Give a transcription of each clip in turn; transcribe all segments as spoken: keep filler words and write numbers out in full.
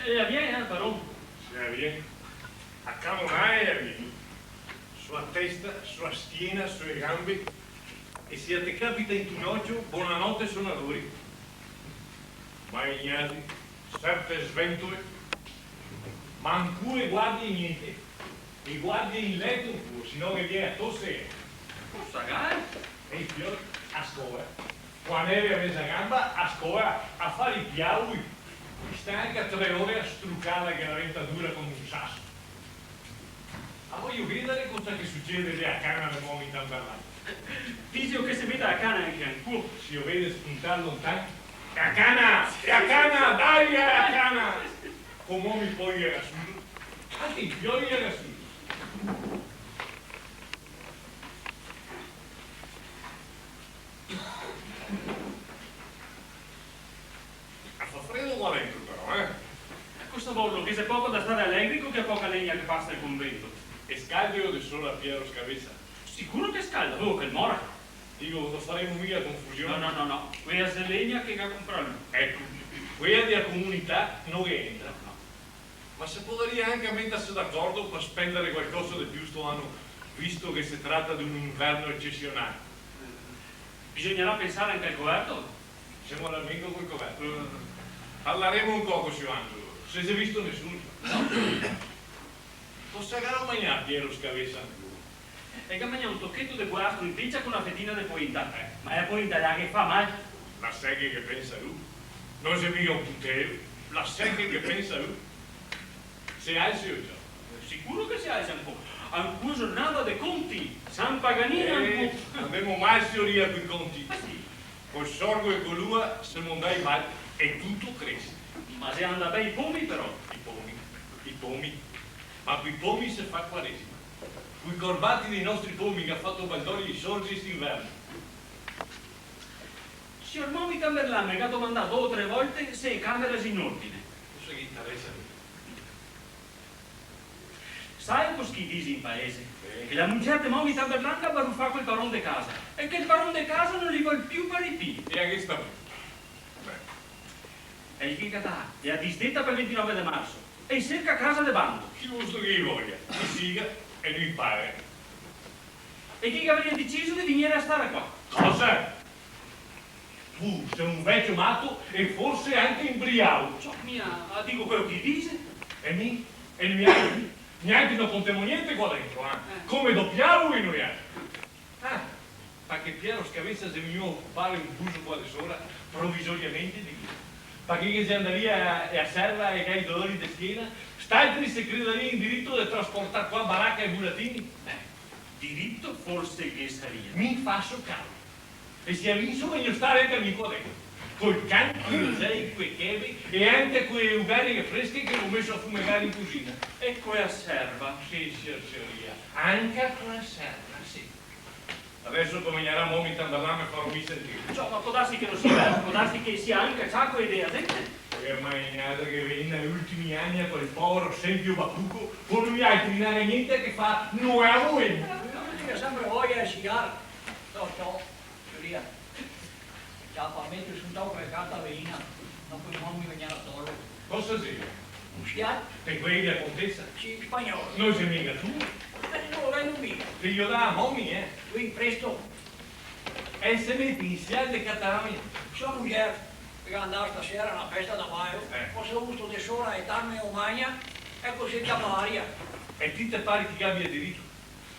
E la vien, eh, paron? Se la vien. A camonare la vien. Su a testa, su a schiena, su e gambe. E se a te capita in ginocio, bonanote sonadori. Ma i gnasi, serte sventole, manco e guardie gnente. E guardie in leto, se no ghe vien a tose. Cosa gai? E i fioi a scola. Co a neve a meza gamba, a scola, a far i piaui. I sta anca tre ore a strucar la dentadura come un saso. A voio vedare cosa che sucede de a cana de Momi Tamberlà. Dixeo che se meta a cana anca ancò. Se lo vede spuntar lontan. E a cana! E a cana! Dai, e a cana! Co Momi po i iera suso. Anca i fioi i iera suso. A fa fredo qua dentro, però, eh? E cosa vorlo, che xe poco da stare alegri co che poca legna che pasa el convento? E scaldeo de sola, Piero Scavesa? Sicuro che scalda, voio che el mora. Digo, no faremo mia confusion? No, no, no, no. Quea xe legna che ga comprà lu. Eco, quea de a comunità no ghe entra. No, no. Ma se podaria anca metarse d'acordo par spendare qualcosa de più sto ano, visto che se trata de un inverno ecesionale. Bisognarà pensare anca al coverto. Semo a l'armento col coverto. Mm. Parlaremo un poco, sior Angelo. Se xe visto nesun. Cosa garà magnà Piero Scavesa? El ga magnà un tocheto de guastro in tecia co na fetina de poenta. Eh. Ma la poenta la ghe fa mal. La seghe che pensa lu. No xe miga un puteo. La seghe che pensa lu. Se alseo, ciò. Sicuro che se alsa ancò. Ancò giornata de conti. San Paganin ancò. Eh, andemo mal, sioria, coi conti. Ah, sì? Col sorgo e co l'ua semo ndai mal e tuto crese. Ma xe ndà ben i pomi, però. I pomi, i pomi. Ma coi pomi se fa Quaresima. Coi corbati dei nostri pomi che ga fato baldori i sorgi st'inverno. Sior Momi Tamberlan me ga domandà do o tre volte se e camere xe in ordine. Cosa ghe interesa a lu? Sae cos' che i dixe in paese? Sì. Che la mugier de Momi Tamberlan ga barufà col paron de casa e che el paron de casa no li vol più par i pì. E a ghe sta ben. Beh. E i ghe ga dà la disdeta par el ventinove de marso e i serca casa de bando. Chi vusto che i voia? I siga e no i paga. E che i gavaria deciso de vignere a stare qua. Cosa? Tu xe un vecio mato e forse anca inbriago. Ciò, mi a, a digo queo che i dixe. E mi? E noialtri? Noialtri no contemo gnente qua dentro, eh? Eh. Come do piaui noialtri? Ah, parché Piero Scavesa xe vegnù a ocupare un buso qua de sora, provisoriamente, digo. Parché ghe xe ndà via la serva e che ga i dolori de schiena, st'altri se credaria in dirito de trasportar qua baraca e buratini? Beh, dirito forse ghe saria. Mi faso caro. E se a mi so vegno stare anca mi qua dentro, col can, coi osei, coe cheve e anca coe ugarighe fresche che go meso a fumegare in cusina. E coa serva? Sì, sior, sioria, anca coa serva, sì. Deso cominsiarà Momi Tamberlan a farme sentir. Ciò, ma pol darse che no sia vero, pol darse che sia anca ciacoe de a zente. Che magnada che vien i ultimi ani a quel povero sempio bacuco, co noialtri no ga gnente che far, no ga voia. Eh, no, no, el ga senpre voia de sigar. Ciò, ciò, sioria. Ciapa, mete su un toco de carta veina, dopo i Momi vegnarà a torlo. Cosa xe? Un sial? Te quei de a contesa? Sì, spagnolo. No xe miga tuo? Eh, no, no, miga. Te lo ga dà a Momi, eh? Sì, presto. E se mete in sial de catavegno. So mugier, che ga da ndar stasera a na festa da balo, eh, go vusto de sora a etarme o magna, e cusì ciapa aria. E ti te pare che gabia dirito?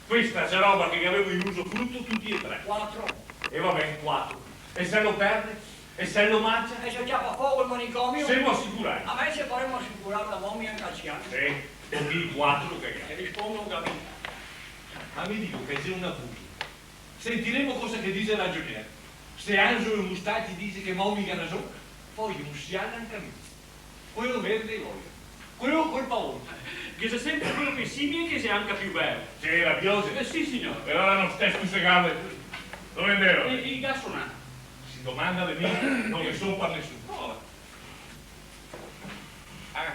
Questa xe roba che gavevo in usufruto tuti e tre. Quatro. E va ben, quatro. E se lo perde? E se lo macia? E se ciapa fogo el manicomio? Semo asicurati. A me se faremo asicurar da Momi anca a Cian. Sì, tuti e quatro che ga. E rispondo anca mi. Ma mi digo che xe un abuso. Sentiremo cosa che dixe el ragionier. Se Angelo Mustacci dixe che Momi ga rason, voio un sial anca mi. Queo verde voio. Queo col paon. Ghe xe senpre queo che simia e che xe anca più beo. Xe la piogia? Eh, sì, signor. E alora no sta stusegarme. Dove ndeo? E, e i ga sonà. Se i domanda de mi, no ghe son par nesun. Oh. Ah,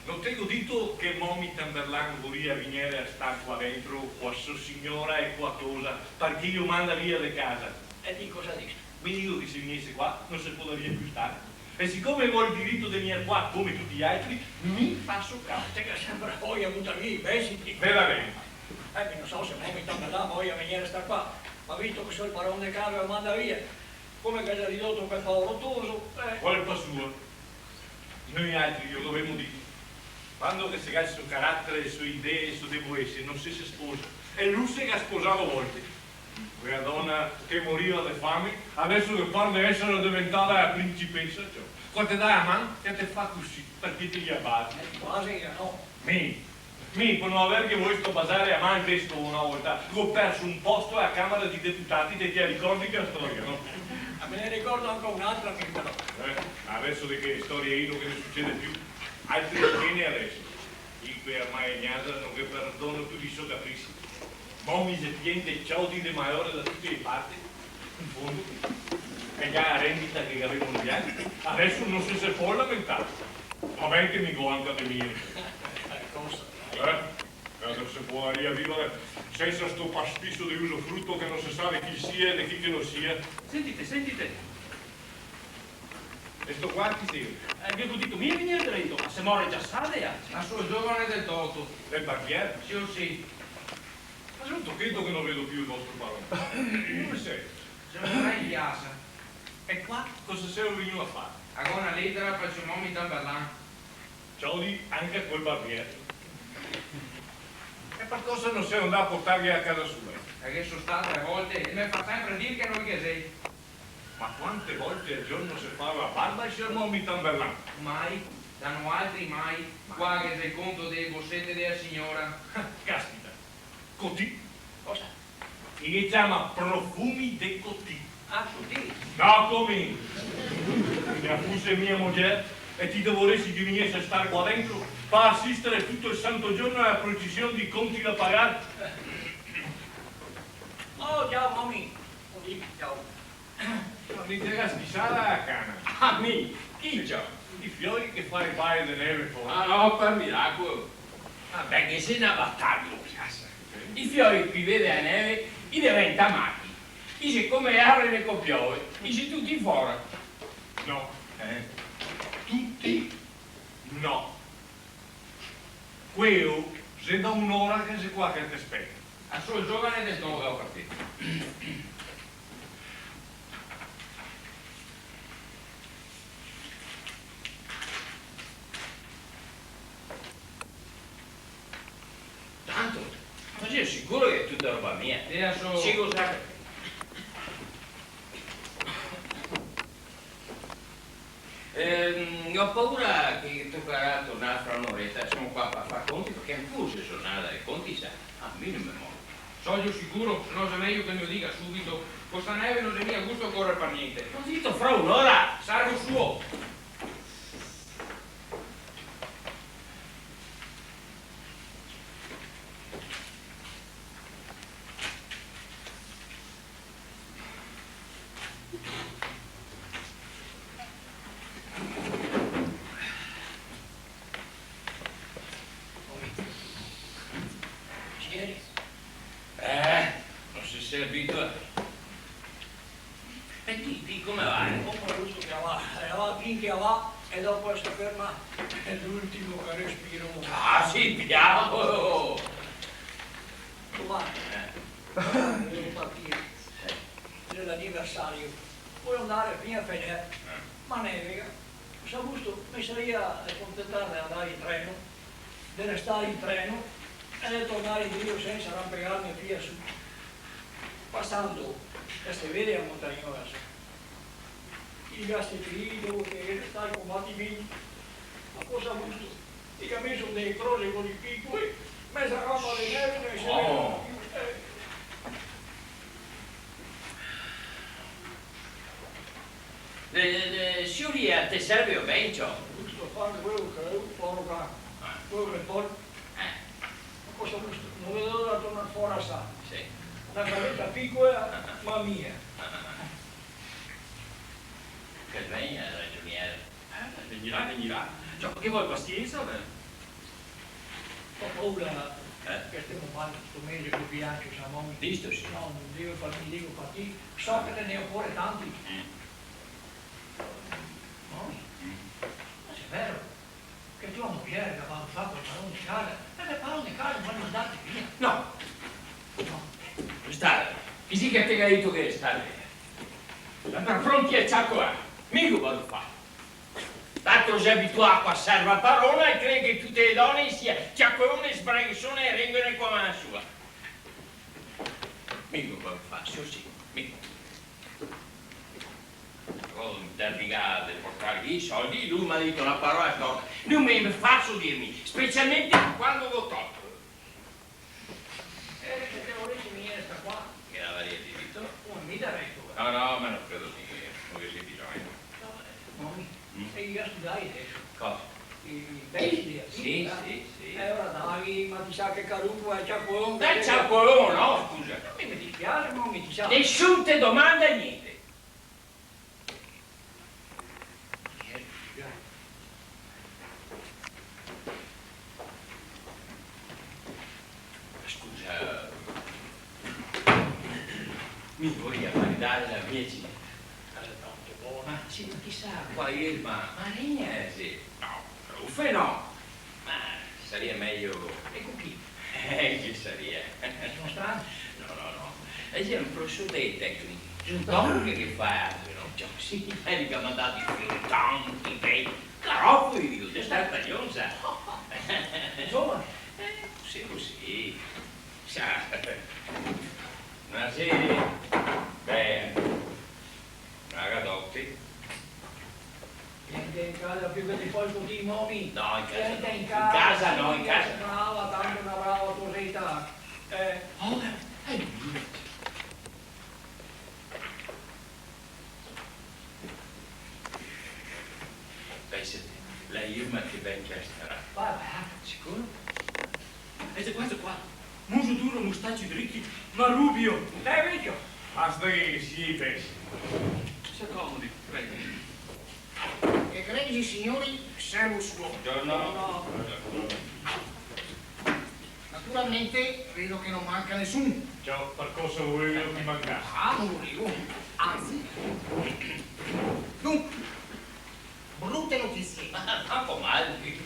no te go dito che Momi Tamberlan voria vignere a star qua dentro, co a so signora e co a tosa, parché i lo manda via de casa? E ti cosa distu? Mi digo che se vignese qua no se podaria più stare. E sicome go el dirito de vegner qua come tuti i altri, mi faso caso. Te ghe senpre voia, buta via i pesi, ti. Veramente. Eh, mi no so se Momi Tamberlan voia vegnere a star qua, ma visto che so el paron de casa, el manda via. Come che el ga ridoto quel povero toso, eh. Colpa sua. Noialtri ghe lo gavemo dito. Quando che se ga el so caratere, le so idee, el so debołese, no se se sposa. E lu se ga sposà do volte. Quela dona che moriva de fame, deso che par de esare deventada la principesa, ciò. Qua te dà la man e te fa cusì, parché te ghe bazi. Eh, quasi che no. Mi, mi, par no averghe volesto basare la man al vescovo na volta, go perso un posto a la Camera dei Deputati, te te la ricordi chela storia, no? Ah, me ne ricordo anca un'altra, mi, però. Eh, deso de chele storie lì no ghe ne sucede più. Altre scene deso. Ti quela malegnasa no ghe perdono tuti i so caprisi. Momi xe pien de ciodi de malore da tute le parte, in fondo. E ga la rendita che gavemo noialtri. Deso no se, se pol lamentar. Va ben che mi go anca de mie. Cosa? Eh? Cosa se podaria vivare sensa sto pastiso de usufruto che no se sa de chi sia e de chi che no sia? Sentite, sentite. E sto qua chi xe? Eh, ghe go dito mi de vegnere drento, ma se more già sade, eh. Ma so el giovane del Toto. Del barbier? Sì, o sì. Ma xe un tocheto che no vedo più el vostro paron. Dove xe? Xe qua in piasa. E qua cosa selo vegnù a far? A go na letera par el so Momi Tamberlan. Ciodi anca col barbier. E par cosa no selo ndà a portarghela a casa sua? Parché so stà tre volte e me fa senpre dir che no ghe xe. Ma quante volte al giorno se fava la barba el sior Momi Tamberlan? Mai, da noaltri mai. Qua ghe xe el conto dee bosete dea siora. Caspita. Cotì? Cosa? I ghe ciama profumi de cotì. Ah, cotì? No, come? Se la fuse mia moger, e ti te voresi che vegnese a star qua dentro, par asistere tuto el santo giorno a la procision dei conti da pagar? Oh, ciao, Momi. Cotì, ciao. Ma mi te ga schisada la cana. Ah, mi? Chi, ciò? I fioi che fa el bale de neve fora. Ah, no, par miracolo. Ah, ben, che xe na bataglia, casa. I fioi che i vede la neve, i deventa mati. I xe come l'albore co piove, i xe tuti fora. No. Eh? Tuti no. Queo xe da un'ora che xe qua che te speta. A so el giovane del Toto. Tanto, ma sio sicuro che xe tuta roba mia? Tira su. Sì, lo sa. Ehm, go paura che tocarà tornar fra un'oreta, semo qua par far conti, parché ancora no xe tornada dai conti, sa? Ah, mi no me movo. Soio sicuro, se no xe mejo che me lo diga subito. Co sta neve no xe mia gusto corer par gnente. Go dito fra un'ora! Sargo suo! Ieri? Eh, no se, se abitua. E ti, ti come va? Come, giusto che va, eh, va fin che va, e dopo sta ferma, xe l'ultimo che respiro. Ah, sì, piano! Domani, eh, devo partire. Xe l'aniversario. Voio ndare fin a Fenè, ma nevega. Go savusto, me saria contentar de ndare in treno, de restare in treno e de tornare indrio sensa rampegarme fin su, pasando ste vere montagnosa. I ga sti ferido che sta al combatimento, ma go savusto, i ga meso dee croxe co li picoe, meza gamba de neve, no se vede più, eh. Eh, eh, Siuria, te serve ben, ciò? Giusto far queo che xe, poro can. Ah. Queo che pol. Eh. Ma cosa vusto? No vedo l'ora de tornar fora, sa. Sì. Na gaveta picola, ma mia. Che ben, eh, ragioniere. Eh, vegnirà, vegnirà. Ciò, che vol, pastiensa, beh? Go paura, eh, che stemo mal sto mese col bilancio, sa, Momi? Visto, sì. No, no devo far, no devo far ti. So che te ne ocore tanti. Mm. Nomi? Mm. Ma xe vero che tua mujer ga valutà col paron de casa, e che el paron de casa vol mandarte via? No. No. Sta, chi xe che te ga dito che sta? Ma par fronte a ciacolar, mi cosa go da far? L'altro xe abituà co la serva parona e crede che tute le done sia ciacolone, sbranchesone e rengone come la sua. Mi cosa go da far, sior sì, mi. Oh, derrigà de portar via i soldi, lu el m'ha dito na parola torta. No me faso dir mi, specialmente quando go torto. Eh, se te volesi mi sta qua. Che l'avarìa dirito? Come, mi darei tu? No, no, ma no credo che, che ghe sia bisogno. No, eh, no, mi, mm, e i ga studai deso? Cosa? I, i bestie, sì, eh? Sì, sì. E ora dai, ma ti sa che caruso xe el ciacolon? Beh, el ciacolon, no, scusa. No, mi, me dispiase, ma mi ti sa. Nesun te domanda gnente. Scusa, mi voria maridar la mia Ginetta. Tanto bona. Sì, ma chisà, qua Irma, ma Regna, sì. No, rufe no. Ma saria mejo. E co chi? Eh, chi saria? Son strano? No, no, no. E xe un profesor de tecnico. Giuntoni che fa, no? Ciò, sì, el ga mandà i fiori tanti, bei, garofoli, digo, de sta stagion, sa. Insoma. Eh, cusì, cusì. Sa. Ma sì, beh, una gadotti. Gnente in casa più che te pol scotir, Momi? No, in casa no. Gnente in casa, sì, in casa no, in casa no. Brava, tanto na brava toseta. Eh. Oh, eh, eh. Pensate, la Irma che ben che la starà. Va, va. Sicuro? E xe questo qua. Muso duro, mustaci driti, ma rubio. Dai, vecchio. Basta che si pensi. Si accomodi, prego. Egregi signori, servo suo. Buongiorno. Buongiorno. Naturalmente, credo che non manca nessuno. Ciò, par cosa volevo che mancase? Ah, non volevo. Anzi. Dunque, brutte notizie. Ma, ma come?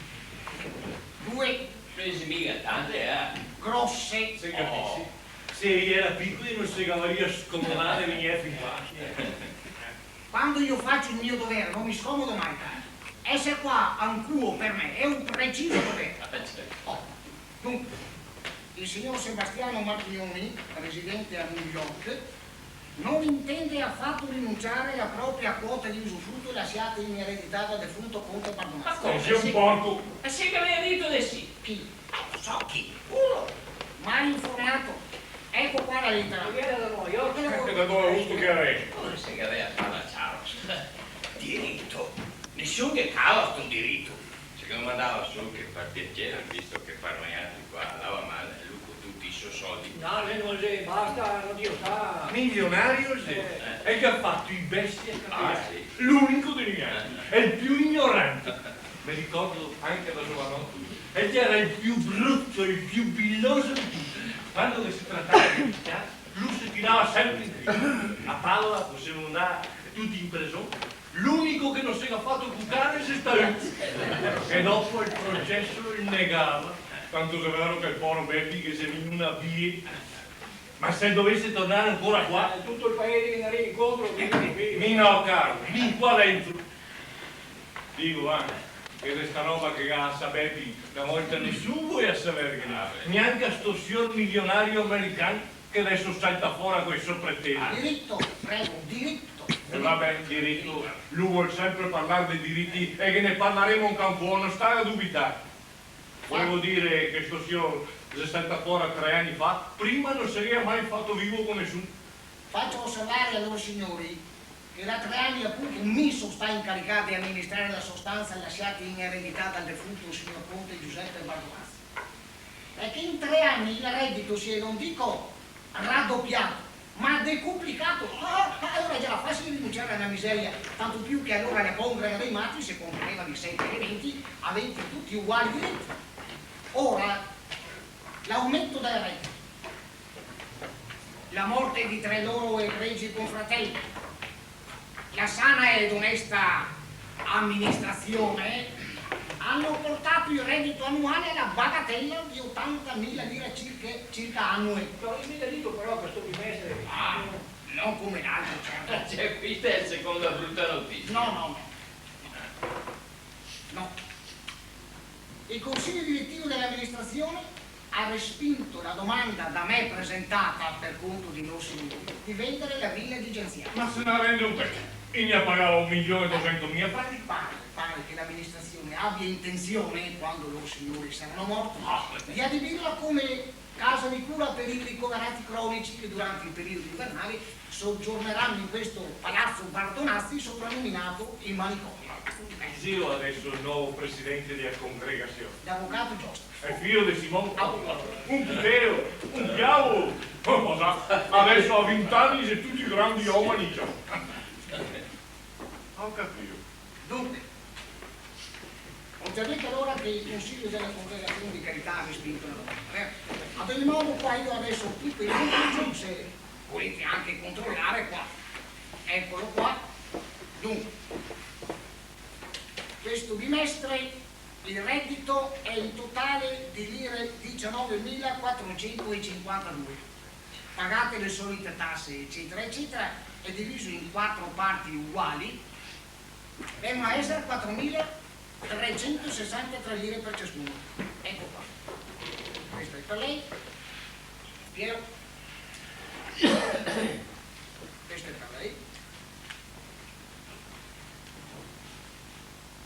Due. Spese mica tante, eh? Grosse. Se capisi. Oh. Se i era picoli no se gavaria scomodà de vegnir fin qua. Quando io faccio il mio dovere, non mi scomodo mai, caro. Essere qua ancuo per me è un preciso dovere. Oh, dunque, il signor Sebastiano Marchioni, residente a New York, non intende affatto rinunciare alla propria quota di usufrutto lasciata in eredità dal defunto conte Bardonazzo. Ma come? Sei un porco! E se gaveva dito de sì? Chi? So chi? Uno! Mal informato. Ecco qua la lettera. Ma viene da New York? E da dove vusto che la è? Come se gaveva parlato? Diritto. Nessun che cava sto diritto. Se lo mandava su che par piacere, visto che par noialtri qua andava mal, e lu co tuti i so soldi. No, no, no, sì, basta, no, Dio sa. Milionario, sì. Eh. E che ga fato i bestie a capire. Ah, sì. L'unico de noialtri. Eh. E el più ignorante. Me ricordo anca da zovanoto. El gera el più bruto, el più biloso de tuti. Quando che se tratava de picare, lu se tirava sempre in crisi. A Padova, co semo ndà tuti in preson, l'unico che no se ga fato cucare xe stà lu. E dopo al proceso el negava, tanto xe vero che el poro Bepi ghe xe vegnù na bile. Ma se el dovese tornare ancora qua? Eh, tuto el paese ghe vegnarìa incontro, mi, mi. Mi no, caro, mi qua dentro. Digo, va, che de sta roba che ga sa Bepi, na volta nesun voleva saverghene, gnanca sto sior milionario american che deso salta fora coi so pretese. Diritto, prego, diritto. E va ben, diritto. Lu vol sempre parlar de diriti e ghe ne parlaremo anca un po', no sta a dubitar. Volevo dire che sto sior xe saltà fora tre ani fa, prima no se gera mai fato vivo co nesun. Faccio osservare a lor signori che da tre anni a punto mi son stà incaricato de aministrare la sostanza lasciata in eredità dal defunto signor conte Giuseppe Bardonazzi. E che in tre anni il reddito si è, non dico raddoppiato, ma decuplicato. Ah, ma allora gera facile rinunciare a una miseria, tanto più che allora la congrega dei matti se componeva di sette elementi, aventi tutti uguali diritti. Ora, l'aumento del reddito, la morte di tre loro egregi confratelli, la sana ed onesta amministrazione hanno portato il reddito annuale alla bagatella di ottantamila lire cirche-, circa annue. No, mi te digo però che sto bimestre... Ah, non come l'altro, certo. Cioè, questa è la seconda brutta notizia. No, no, no. No. Il consiglio direttivo dell'amministrazione ha respinto la domanda da me presentata per conto di Nossignori di vendere la villa di Genziano. Ma se ne rende un pezzo. I ne pagava un milione e duecentomila franchi. Pare, pare che l'amministrazione abbia intenzione, quando loro signori saranno morti, ah, di adibirla come casa di cura per i ricoverati cronici che durante il periodo invernale soggiorneranno in questo palazzo Bardonazzi, soprannominato il manicomio. Chi xe adeso el novo presidente dela congregasion? L'avocato Giostra. El fio de Simon? Ah, un puteo, un diavolo! Oh, ma sa, adeso a vint'ani xe tuti grandi omeni, ciò. Ho capito. Dunque, ho già detto allora che il Consiglio della Congregazione di Carità ha respinto la domanda, eh? Ad ogni modo, qua io adesso qui per il ufficio, se volete anche controllare qua. Eccolo qua. Dunque, questo bimestre il reddito è in totale di lire diciannovemilaquattrocentocinquantadue. Pagate le solite tasse, eccetera, eccetera, è diviso in quattro parti uguali, vengono a essere quattromilatrecentosessantatré lire per ciascuno. Ecco qua. Questo è per lei, Piero. Questo è per lei.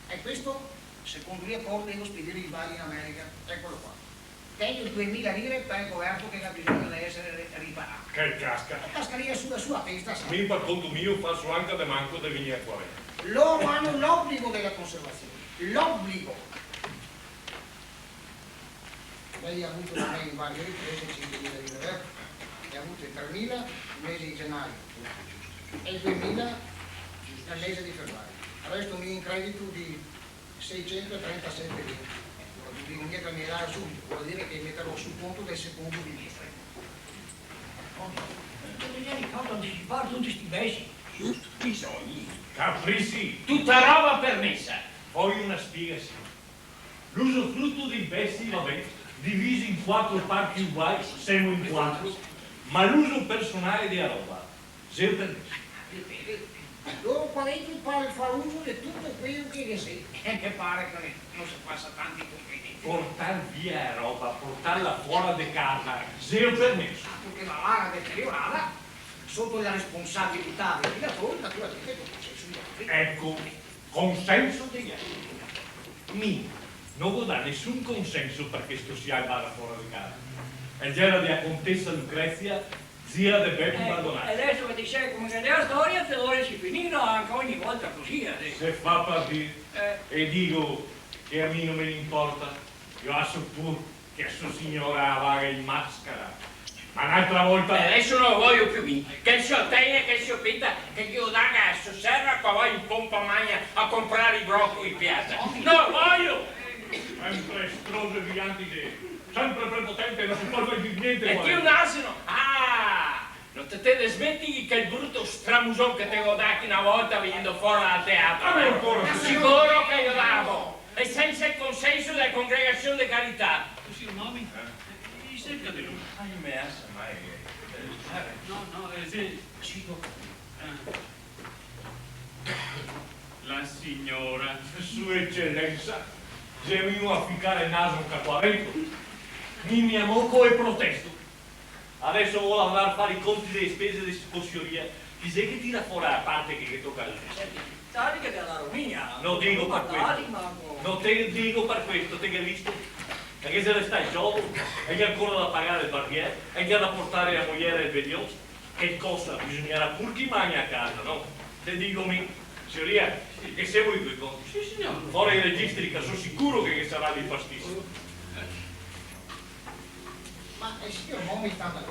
E questo, secondo gli accordi, devo spedire i bali in America. Eccolo qua. Tengo duemila lire per il coperto che ha bisogno di essere ri-, riparato. Che casca! E cascaria su la sua testa, sa. Mi par conto mio faso anca de manco de vegnir qua. Loro hanno l'obbligo della conservazione. L'obbligo. Lei ha avuto da me in varie riprese cinquemila lire verde, ne ha avute tremila nel mese di gennaio e duemila nel mese di febbraio. Adesso mi incredito di seicentotrentasettemila lire. Ora, ti digo, mica me la dà subito, vuol dire che metterò sul conto del secondo bimestre. Bisogna ricordo anticipare tutti sti mesi. Tutti i sogni. Capricci. Tutta roba permessa. Vojo una spiegasion. L'usufruto dei pezzi, va ben, diviso in quatro parti uguali, semo in quatro, ma l'uso personale dea roba, xe permeso? Loro qua dentro pare far uso de tuto queo che ghe xe, e me pare che no se fasa tanti complimenti. Portar via a roba, portarla fora de casa, xe permeso? Altro che la vara deteriorada, soto la responsabilità dei filatori, naturalmente, con consenso dei altri. Eco. Consenso dei altri. Mi no go dà nesun consenso parché sto sial vada fora de casa. El gera dea contesa Lucrezia, zia de Bepi Bardonazzi. Eh, e deso che te sè come che xe la storia, te dovaresi finirla anca ogni volta cusì, eh. Se fa par dir. Eh. E digo che a mi no me ne inporta. Io laso pur che a so siora la vaga in mascara. Ma n'altra volta. Eh, deso no vojo più mi. Che el se tena, che el se peta, che Dio daga a so serva che va in pompa magna a comprar i brocoli in piaza. No vojo! Sempre stroso e vigliante, sempre prepotente, no se pol mai dir gnente. E ti un asino! Ah! No te te desmentighi che el bruto stramuson che te go dà chi na volta vegnendo fora dal teatro? Ah, ancora? Sicuro che lo dago! E sensa el consenso dela congregasion de carità. Sior Momi, eh, i cerca de lu? Ah, i me asa mai, eh. No, no, eh, sì, cibo. Eh. La signora, sua ecelensa, xe vegnua a ficar el naso anca qua dentro. Mi, mi moco e protesto. Adeso vol andar a far i conti dee spese de scosioria. Chi xe che tira fora la parte che, che toca a lu? Senti, daghe che te la daro mi, eh. No digo par questo. No te digo par questo, te ghe visto? Parché xe restà el gioco, e el ga ancora da pagar el barbier, e el ga da portar la mojer e el veglion. Che cosa, bisognarà pur che i magna a casa, no? Te digo mi, sioria, che se voi coi conti. Sì, sior. Fora i registri, che so sicuro che, che sarà dei pasticci. Ma el sior Momi tanto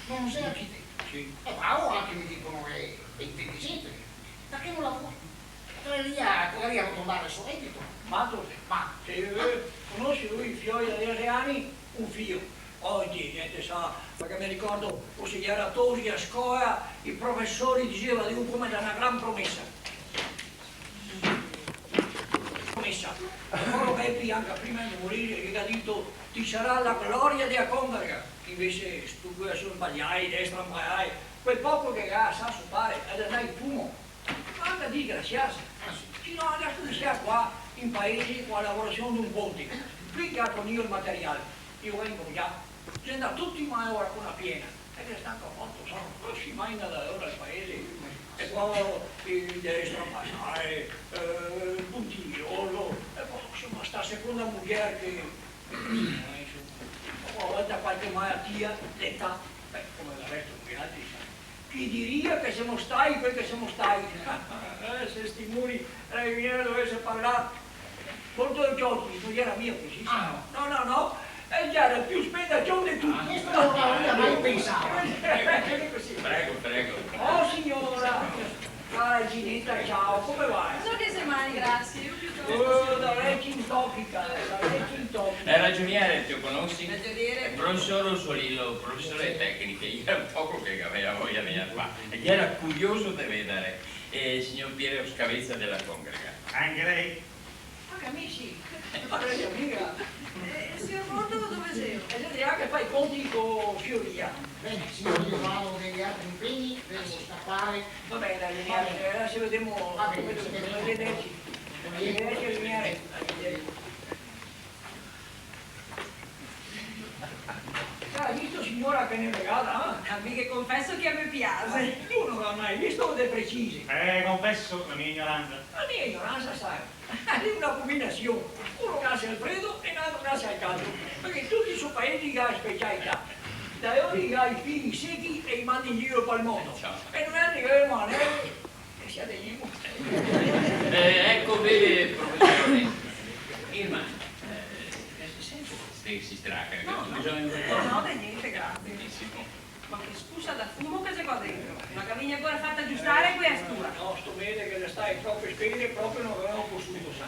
no xe architeto? Sì. Xe bravo anca, me dicono, xe inteligente. Parché no lavora? Podaria, podaria rotondare el so redito. Mato, sì. Ma, sì, eh, conosi lu i fioi da diese ani? Un fio. Ogi, eh, te sa, parché me ricordo, co se gera tosi a scola, i profesori dixeva de lu come da na gran promesa. Moro Bepi, anca prima de morir, el ga dito: "Ti sarà la gloria dea congrega." Invese sto qua, so sbaliai, destra, sbaliai. Quel poco che ga sa so pare, el xe ndà in fumo. Varda, disgrasià, se no, deso che semo qua in paese co la lavorasion de un ponte, qui che ga fornìo el material, i lo ga ingomià, xe ndà tuti in manovra co na piena, e che sta anca fato, sa, no se imagina da alora el paese, e po', eh, destra, pasare, eh, puntiglioso, e po', insoma, sta seconda mujer che, eh, insoma, po' a volte qualche malatia, l'età, beh, come del resto noialtri, sa. Chi diria che semo stai quel che semo stai? Eh, se sti muri, eh, vien da doverse parlar. Conto de Cioti, no gera mia cusì, sa? Ah, no. No, no, no. El gera el più spendacion de tuti. Ah, questo non l'avrei mai pensato. Cusì. Prego, prego. Oh, signora. Cara Ginetta, ciao, come va? No ghe xe mal, grasie, io piutosto. Oh, da lei ci intoxica, da lei ci intoxica. El ragionier, te lo conosi? Ragionier? El profesor Rosolillo, profesor de tecniche, el gera un poco che gaveva voia de vegner qua. El gera curioso de vedare, eh, el signor Piero Scavezza dela congrega. Anche lei? Anca mi sì. Ma no xe miga. Eh, el signor Bortolo dove xelo? E xe là che fa i conti co Fioria. Bene, signor, io vado, ho degli altri impegni, devo scappare. Va bene, dai, va bene. Adesso vedemo. Va bene, ci vedremo. Arrivederci. Arrivederci, arrivederci. Sa, ga visto, signora, che ne regala, eh? Ah, mi ghe confeso che a me piase. Lu no ga mai visto de precise. Eh, confeso la mia ignoranza. La mia ignoranza, sa, xe una combinasion. Uno nase al fredo e l'altro nase al caldo. Parché tuti i so paesi i ga specialità. Da lori i ga i fighi sechi e i manda in giro pal mondo. Ciao. E noialtri gavemo la neve. Eh, eco, vede, profesore, Irma, eh, senti, se si straca, no, no, bisogna... No, no, de gnente, grasie. Benisimo. Ma che spusa da fumo che xe qua dentro? Ma che la vien ancora fata agiustare quela stura? No, sto mese che xe stai trope spese, proprio no gavemo posuto, sa.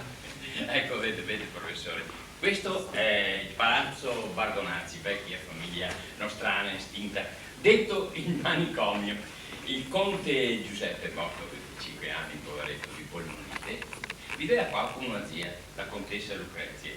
Eco, vede, vede, profesore, questo xe el Palazzo Bardonazzi, vecia famiglia nostrana estinta, deto el manicomio. El conte Giusepe, morto a venticinque ani, povareto, de polmonite, viveva qua co una zia, la contesa Lucrezia.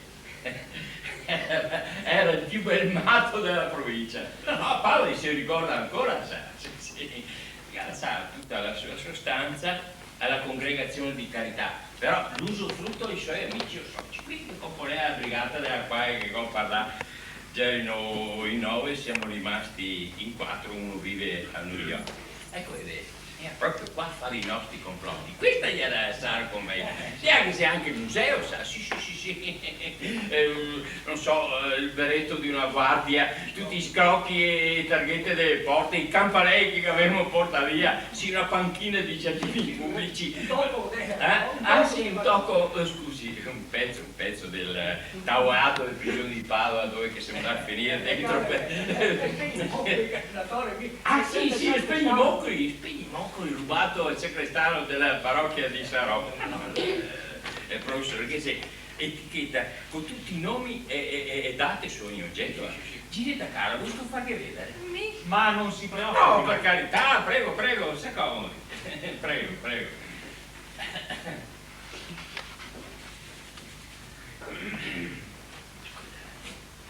Gera el più bel mato dela provincia. No, Paolo se lo ricorda ancora, sa, sì, sì. Lasà tuta la so, la so stanza a la congregasion de carità, però l'usufruto i so amici e soci. Quindi, co volea la brigata dela quale che go parlà, gerimo in nove, semo rimasti in quatro, uno vive a New York. Eco, vede, gera proprio qua a fare i nostri comploti. Questa gera la sala convegno. Sì, anca se anca el museo, sa, sì, sì, sì, sì. Eh, no so, eh, el bereto de una guardia, tuti i scrochi e targhete dele porte, i campanei che gavemo portà via, sì, una panchina de giardini publici. Dopo, eh? Eh? Ah, sì, un toco, eh, scusi, un pezo, un pezo del tavolato del prigion de Padova dove che semo ndati a finire dentro. Ah, sì, sì, el spegnimoculi, el spegnimoculi rubato al sacrestano dela parochia de San Rocco. Eh, eh, profesore, che xe? Eticheta co tuti i nomi e, e, e, e date su ogni ogeto. Sì, sì, sì. Ginetta cara, vuto farghe vedare? Mi? Ma non si preoccupi. No, per carità, prego, prego, s'accomodi. Prego, prego.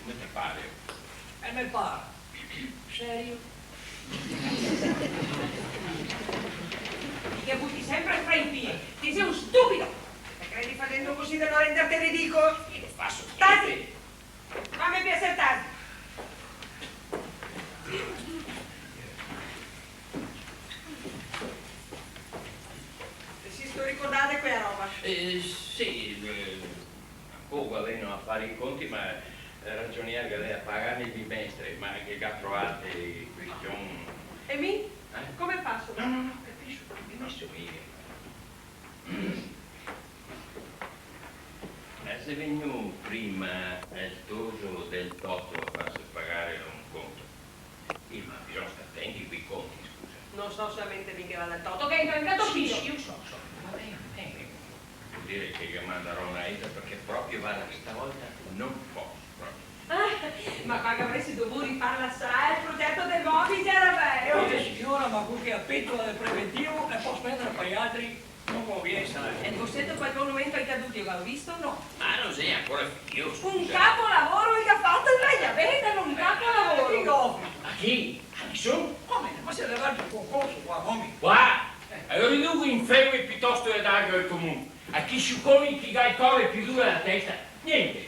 Come te pare? E me par. Serio? Ti te buti sempre fra i pie. Ti sei un stupido! Te credi facendo così da non renderte ridicolo? Io non faccio niente. Tasi! Fame piaser, tasi! Te si sto ricordà de quela roba? Eh, sì, eh, Poco gavemo a fare i conti, ma el ragionier che el ga da pagarme el bimestre, ma che el ga trovà de question. E mi? Eh? Come faso? No, no, no, capiso, capiso mi. Eh, xe vegnù prima el toso del Toto a farse pagare un conto. Sì, ma bisogna star atenti coi conti, scusa. No so solamente mi che vada al Toto, che entro anca to figlio. Sì, sì, lo so, lo so. Va ben, va ben. Vol dire che ghe mandarò una letra, parché proprio, varda, stavolta no poso, proprio. Ah, ma varda, gavaresi dovù farla sa, el progeto del Moby gera bel. Eh, siora, ma co che a petola del preventivo e po' spendare par i altri. No convien, sa. E el boseto par el monumento ai caduti, lo ga visto o no? Ah, no xe ancora finìo, scusa. Un capolavoro el ga fato, el vegna ben, un capolavoro. Eh, digo. A chi? A nisun? Come? Ma se ga dato un concorso qua, momi? Qua? Eh. Alora lu in feu pitosto de darlo al comun. A chi sciuconi che ga el core pì duro dela testa? Gnente.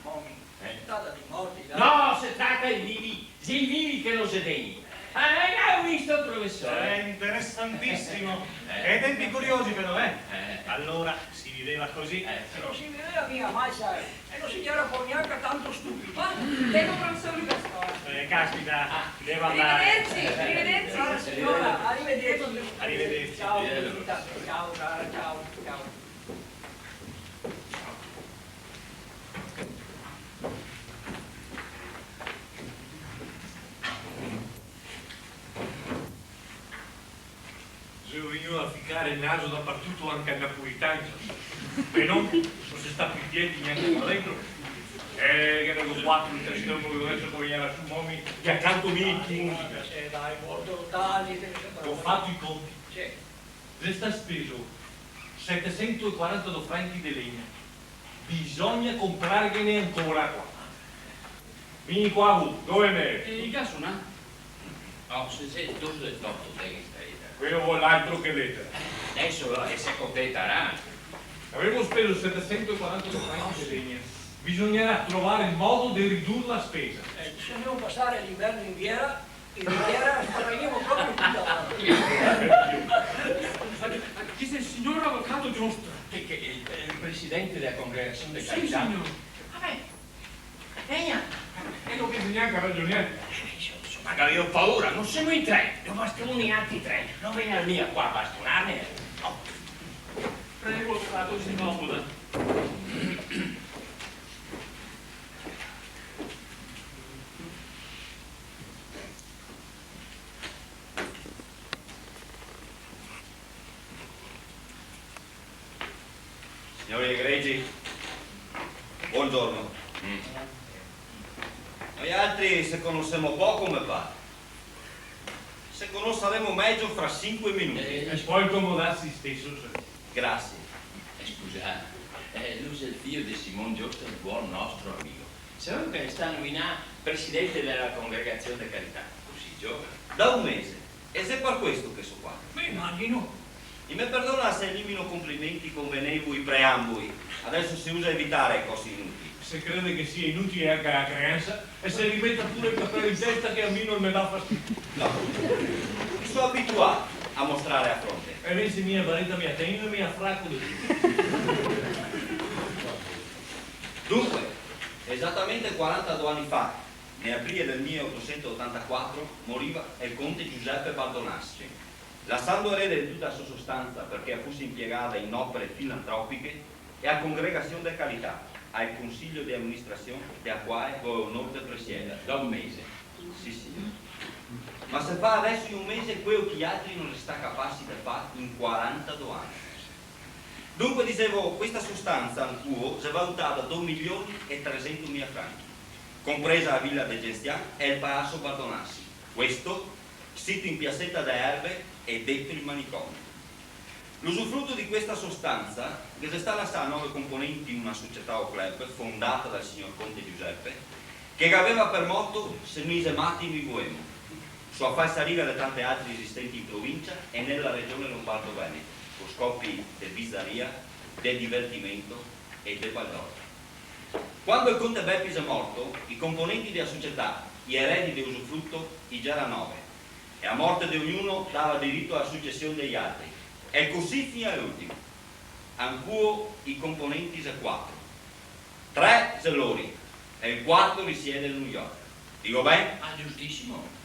Momi, eh, se trata de morti, dai. No, se trata de vivi. Xe i vivi che no xe degni. Ah, eh, go visto, profesor? Eh, interesantisimo. Eh. E tempi curiosi, però, eh? Eh. Alora, se viveva cusì. Eh, però. No se viveva mia mal, sa. E no se gera po gnanca tanto stupidi. Ma devo, profesor Luca Scola. Eh, caspita, devo andare. Arrivederci, arrivederci. Ah, siora, arrivederci. Arrivederci. Ciao, Benedita. Ciao, cara, ciao, ciao. Xe vegnù a ficar el naso dapartuto, anca el napolitan. E no, no se sta pì quieti gnanca qua dentro. Eh, che ne go quatro in testa, uno che deso che vegnarà su, momi, che acanto mi chi musica. Eh, dai, morto, dai, dai. Go fato i conti. Sì. Xe sta speso setesentoquarantadó franchi de legna. Bisogna comprarghene ancora qua. Vien qua, vu, dove me? Eh, i ga sonà. No, se xe tuto de toto, te che stai. Quelo vol altro che letera. Deso, eh, se contentarà. Gavemo speso setesentoquarantadó franchi de legna. Bisognarà trovar el modo de ridurre la spesa. Eh, se dovemo pasar l'inverno in biera, in biera, spararemo proprio tuta la... Ma, ma chi xe el signor avocato Giostra? Che, che, el, el presidente dela congregasion de carità. Sì, signor. Vabè. Vegna. E no bisogna gnanca ragionar. Eh, insoma, che gavevo paura, no semo in tre, no bastemo nialtri tre. No vegnarà mia qua a bastonarme. No. Prego, avocato, se comoda. Siori egregi, bongiorno. Mm. Noialtri se conosemo poco, me par. Se conosaremo mejo fra sinque minuti. Eh, pol comodarse isteso, se... Grasie. Eh, scusa, eh, lu xe el fio de Simon Giostra, el buon nostro amigo. Saveu che el xe stà nominà presidente dela congregasion de carità? Cusì giovane. Da un mese. E xe par questo che so qua. Me imagino. I me perdona se elimino complimenti convenevoli, preamboli. Deso se usa evitar cosi inutili. Se crede che sia inutile anca la creansa, e se rimeta pure el capel in testa che a mi no me dà fastidio. No. Mi so abituà a mostrar afronte. E invese mi la bareta me la tegno e me la fraco de tuto. Dunque, esatamente quarantadó ani fa, ne aprile del mileotosentotantaquatro, moriva el conte Giuseppe Bardonassi, lasando erede de tuta la so sostansa parché la fuse impiegada in opere filantropiche e a congregasion de carità, al consiglio de aministrasion de la quale go l'onor de presieder. Da un mese. Sì, sior. Ma se fa deso in un mese queo che i altri no xe stà capaci de far in quarantadó ani. Dunque, disevo, questa sostansa, ancuo, xe valutada do milioni e tresentomila franchi, compresa la vila de Gensian e el palaso Bardonassi. Questo, sito in piaseta de Erbe e deto el manicomio. L'usufruto de questa sostansa ghe xe stà lasà a nove componenti una società o club fondata dal signor conte Giuseppe, che gaveva par moto: "Se no i xe mati, no i voemo", su la falsariga de tante altre esistenti in provincia e nela regione lombardo-veneta, co scopi de bizaria, de divertimento e de baldorta. Quando el conte Bepi xe morto, i componenti de la società, i eredi de usufruto, i gera nove, e la morte de ognuno dava dirito a la sucesion dei altri, e cusì fin a l'ultimo. Ancuo i componenti xe quatro. Tre xe lori, e el quarto risiede a New York. Digo ben? Ah, giustisimo.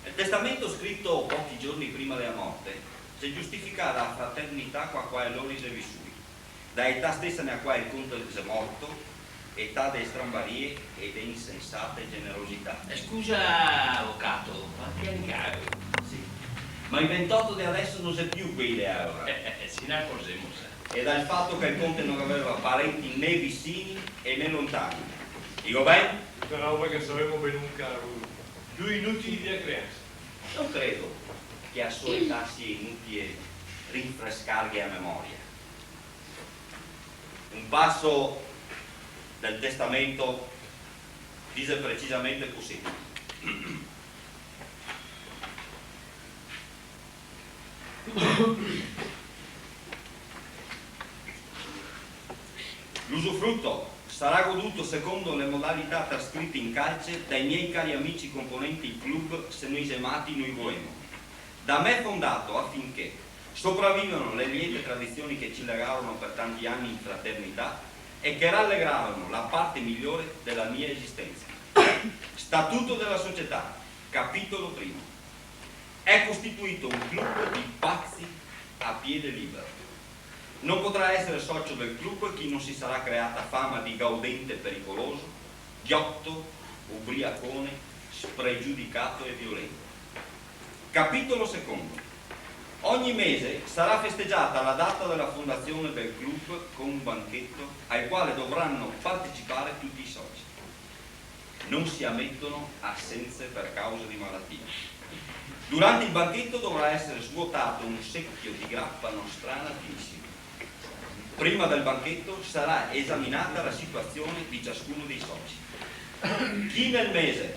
El testamento scrito pochi giorni prima de la morte xe giustificà da la fraternità co la quale lori xe visui, da la età stesa ne la quale el conte xe morto, età de strambarie e de insensate generosità. Eh, scusa, avocato, ma che ani che gavevi? Sì. Ma i ventoto de deso no xe più quei de alora. Eh, eh, eh, se ne acorzemo, sa. E dal fato che el conte no gaveva parenti né visini e né lontani. Digo ben? Tuta roba che savemo ben, caro. Due inutili de la creansa. No credo che a so età sia inutile rinfrescarghe a memoria. Un paso del testamento dixe precisamente cusì. L'usufruto sarà goduto secondo le modalità trascritte in calce dai miei cari amici componenti il club, se noi gemati noi volemo. Da me fondato affinché sopravvivano le liete tradizioni che ci legarono per tanti anni in fraternità e che rallegrarono la parte migliore della mia esistenza. Statuto della società, capitolo primo. È costituito un club di pazzi a piede libero. Non potrà essere socio del club chi non si sarà creata fama di gaudente pericoloso, ghiotto, ubriacone, spregiudicato e violento. Capitolo secondo. Ogni mese sarà festeggiata la data della fondazione del club con un banchetto al quale dovranno partecipare tutti i soci. Non si ammettono assenze per causa di malattia. Durante il banchetto dovrà essere svuotato un secchio di grappa nostrana finissimo. Prima del banchetto sarà esaminata la situazione di ciascuno dei soci. Chi nel mese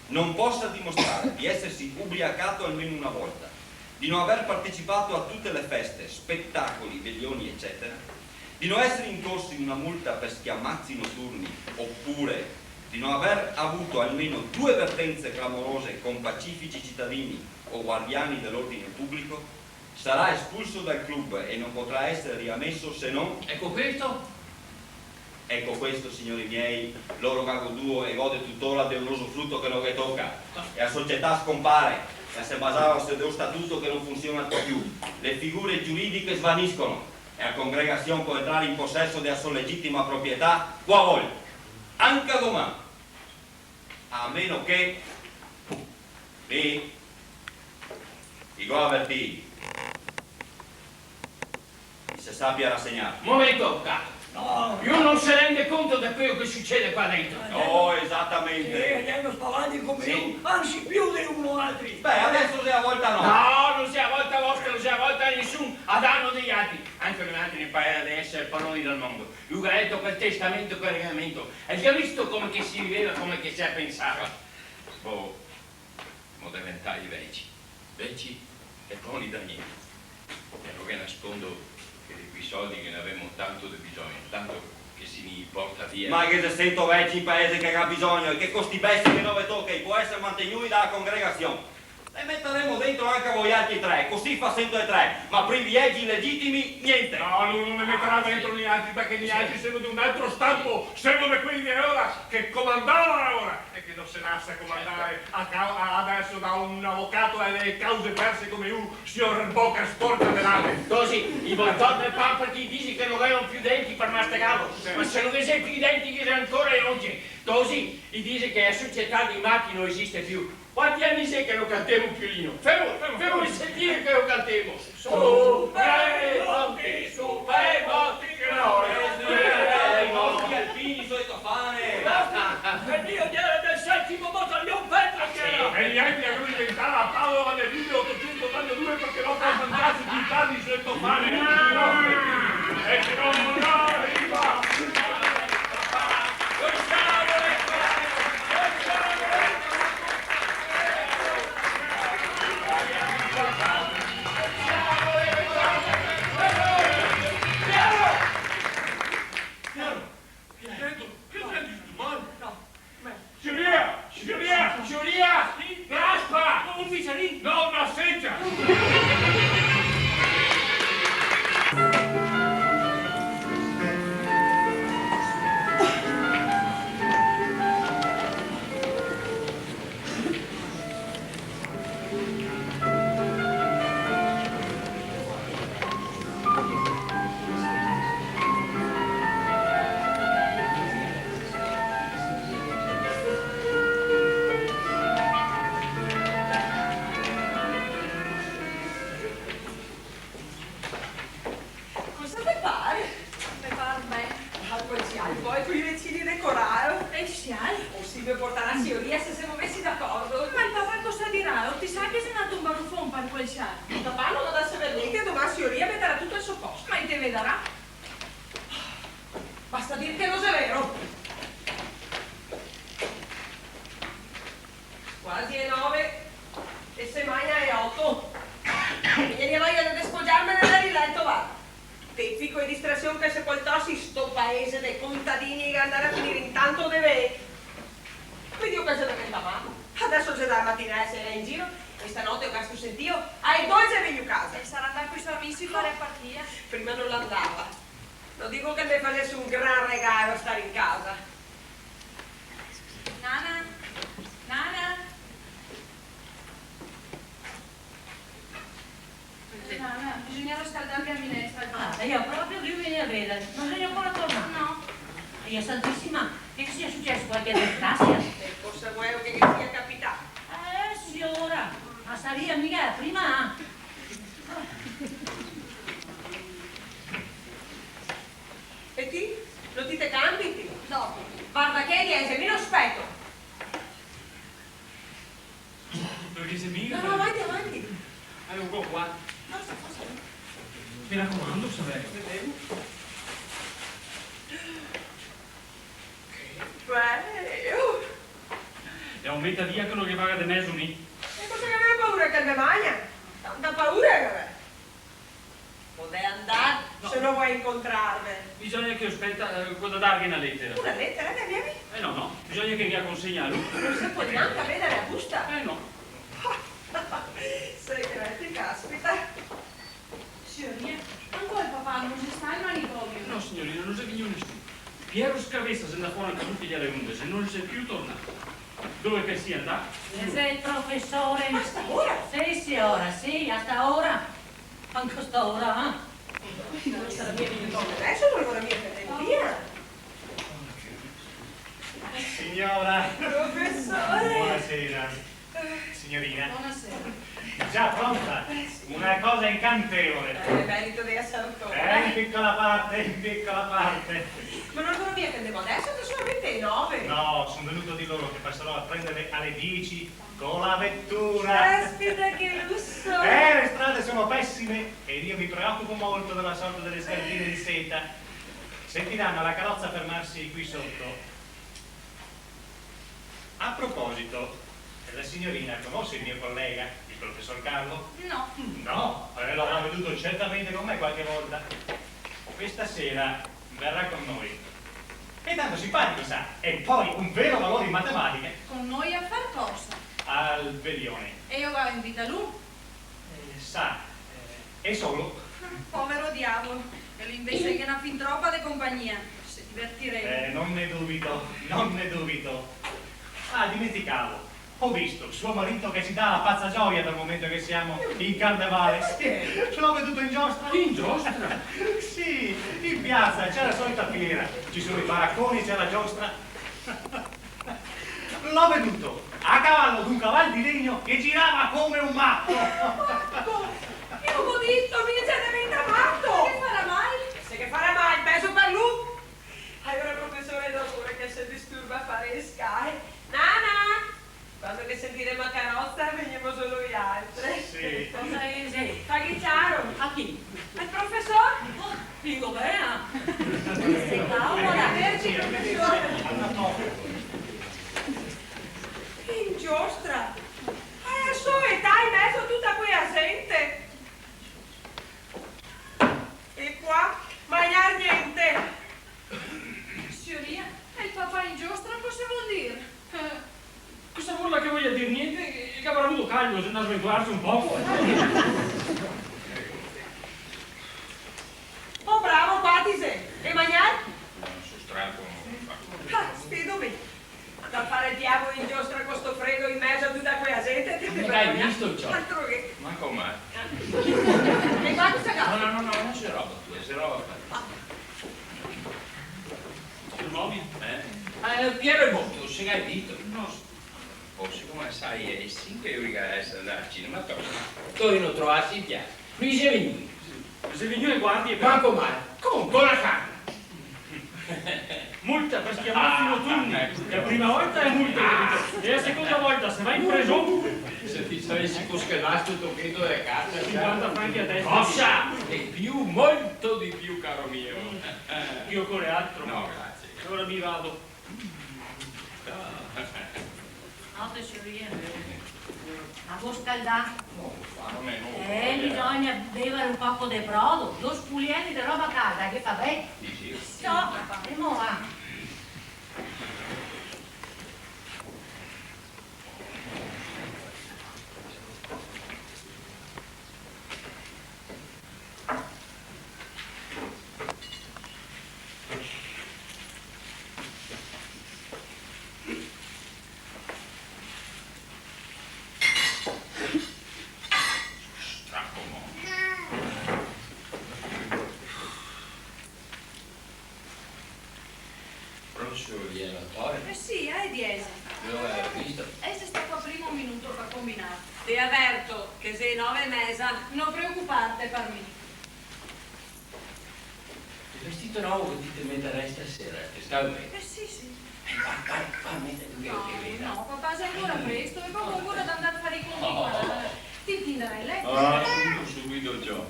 non possa dimostrare di essersi ubriacato almeno una volta, di non aver partecipato a tutte le feste, spettacoli, veglioni, eccetera, di non essere incorso in una multa per schiamazzi notturni, oppure di non aver avuto almeno due vertenze clamorose con pacifici cittadini o guardiani dell'ordine pubblico, sarà espulso dal club e non potrà essere riammesso se non... E co questo? E co questo, signori miei, loro ga goduo e gode tutora de un usufruto che no ghe toca. E la società scompare, la se basava su de un statuto che no funsiona più. Le figure giuridiche svaniscono e la congregazion pol entrare in poseso de la so legitima proprietà qua vol, anca doman. A meno che... Sì. I go avertì. I se sapia rasegnar. Momento, Carlo. No. Lu no se rende conto de quelo che sucede qua dentro. No, esatamente. Sì, ghe n'è uno spavaldi come lu, anzi più de uno altri. Beh, adeso xe la volta nostra. No, no xe la volta vostra, no xe la volta de nisun, a dano dei altri. Anca noialtri ne pareva de esere paroni del mondo. Lu ga leto quel testamento, quel regolamento, e el ga visto come che se viveva, come che se pensava. Boh, semo deventai veci, veci e boni da gnente. E no ghe nascondo che de quei soldi ghe n'avemo tanto de bisogno, tanto che se ne porta via. Ma ghe xe sento veci in paese che ga bisogno, e che co sti besti che no ve toca i pol esere mantegnui da la congregazion. E metaremo dentro anca voialtri tre, cusì fa sento e tre, ma privilegi legitimi, gnente. No, no, no ne metarà dentro nialtri, parché nialtri semo de un altro stampo, semo de quei de alora, che comandava alora, e che no se lasa comandare a ca-, a, adeso da un avocato dele cause perse come lu, sior Boca Sporca de Lame. Tosi, i vol torme el pan parché i disi che no gavemo più denti par mastegarlo. Certo. Ma se no ghe xe più denti, ghe xe ancora e ogi. Tosi, i disi che la società dei mati no esiste più. Quanti ani xe che no cantemo più l'ino? Femo, femo, femo sentire che lo cantemo. Su, pe, monti, su, pe, monti, che no, eh, eh, i nostri alpini, so e tofane. Basta, el mio gera del setimo batalion Petra, che gera. E nialtri gavemo inventà la palola del mile otosento otantadue parché no pol mangiarse più tardi, so e tofane. E che no, no, riva. Che andar a finir intanto de me. Quindi io penso de diventà mata. Adeso xe da matina a sera in giro, e stanote go sto sentìo, ae dodese vegnìo casa. E sarà andà coi so amici a far partìa. Prima no l'andava. No digo che me fasese un gran regalo star in casa. Nana, nana. Nana, bisogna riscaldar la minestra. Ah, e mi proprio che vegnìa a vedar. No te son ancora tornà? No. Maria Santisima, che sia suceso qualche disgrasia? E cosa vuto che ghe sia capità? Eh, siora, ma sarìa miga la prima. E ti? No ti te cambi, ti? No. Varda che, Eliezer, mi no speto. Parché xe miga? No, no, avanti, avanti. Eh, lo go qua. Forza, forza. Me racomando, Saverio. Vedemo. Che belo! E lo meta via che no ghe vaga de mezo mi. E cosa che gaveva paura che el me magna? Tanta paura che gaveva. Podè andar, no, se no vol incontrarme. Bisogna che lo speta, eh, go da darghe na letera. Una letera, che gaveva? Eh no, no, bisogna che ghe la consegna a lu. No se pol gnanca vedar la busta? Eh no. Segreti, caspita. Signoria, ancora el papà no xe stà al manicomio? No, signorina, no xe vegnù nesuni. Piero Scavesa xe ndà fora anca lu che iera e undese, no xe più tornà. Dove che el sia ndà? Xe el profesor. A sta ora? Sì, siora, sì, a sta ora. Anca a sta ora, eh? No sarà mia vegnù adeso, no vorà mia che el vada via. Signora. Profesor. Buonasera. Signorina. Buonasera. Già pronta? Eh, sì. Una cosa incantevole. Eh, merito dei Sartori. Eh, in piccola parte, in piccola parte. Ma no vorà mia che andemo adeso, che xe solamente le nove. No, son vegnù a dir loro che pasarò a prenderle alle dieci con la vettura. Caspita, che lusso! Eh, le strade sono pessime e io mi preoccupo molto della sorte delle scarpine di seta. Sentiranno la carrozza fermarsi qui sotto. A proposito, la signorina conosce il mio collega, il professor Carlo? No. No? Eh, lo avrà veduto certamente con me qualche volta. Questa sera verrà con noi. È tanto simpatico, sa, e poi un vero valore in matematica. Con noi a far cosa? Al veglione. E lo va a invitar lu? Eh, sa, eh, è solo. Povero diavolo, e lu invese el ghe n'à fin tropa de compagnia, se divertiremo. Eh, non ne dubito, non ne dubito. Ah, dimenticavo, ho visto suo marito che si dà la pazza gioia dal momento che siamo in carnevale. Perché? L'ho veduto in giostra. In giostra? Sì, in piazza c'è la solita fiera, ci sono i baracconi e c'è la giostra. L'ho veduto a cavallo d'un caval di legno che girava come un matto. Matto? Io go dito, mi xe deventà mato! Che farà mal? Se che farà mal, pezo par lu! Alora, profesor, dopo che se disturba a far le scale. Nana! Quando che sentiremo a caroza, vegnemo solo vialtre. Sì. Cosa xe? Faghe ciaro. A chi? Al profesor. Oh, digo, beh, ah. Se cavolo. Arrivederci, profesor. In giostra. A la so età, in mezo a tuta quela zente. E qua, magnar gnente. Signoria, e el papà in giostra cosa vol dir? Eh. Cosa vorla che voia dir? Gnente, che gavarà vuo caldo, xe ndà a sventolarse un poco. Oh, bravo, qua ti xe. E magnar? No, so straco, no fago. Ah, sfido mi. Ndar a far el diavolo in giostra co sto fredo in mezo a tuta quela zente, te... Ma te gai visto, ciò? Altro che. Ma come? E qua cosa ga? No, no, no, no, no xe roba tua, xe roba tua. Ah. Xe un omino? Eh? Eh, Piero xe morto, se gai visto? No. Oh, sicome sai, xe sinque ore che deso ndar al cinema, torna. Torino trovarse in piaza. Lu xe vegnù. Xe vegnù e guardie, però. Manco mal. Come? Co la canna. Multa par schiamar fino turni. Ah, eco. La prima volta xe multa, capito? E la seconda volta, se va in preson. Se ti savesi cus'è che gasto sto tocheto de carta, sinquanta franchi a testa. Cosa? De più, molto de più, caro mio. Mm. Ghe ocore altro? No, grazie. Alora mi vado. Note, signoria. A go scaldà. No, fame, no. Eh, bisogna bevar un poco de brodo, do spulieni de roba calda, che fa ben. Sì, sì. Ciò, e mo va. Vien l'atore? Eh sì, a e diese. Dove l'hai visto? E xe stà qua prima un minuto par combinar. Te averto che xe e nove e meza, no preocuparte par mi. El vestito novo che ti te metarè stasera, te sta ben? Eh sì, sì. Eh, va, va, va, mete tu che... No, che veda. No, papà, xe ancora presto, e po go ancora da ndar a far i conti qua. Oh. Ti, ti ndarai a leto? Ah, subito, subito, ciò.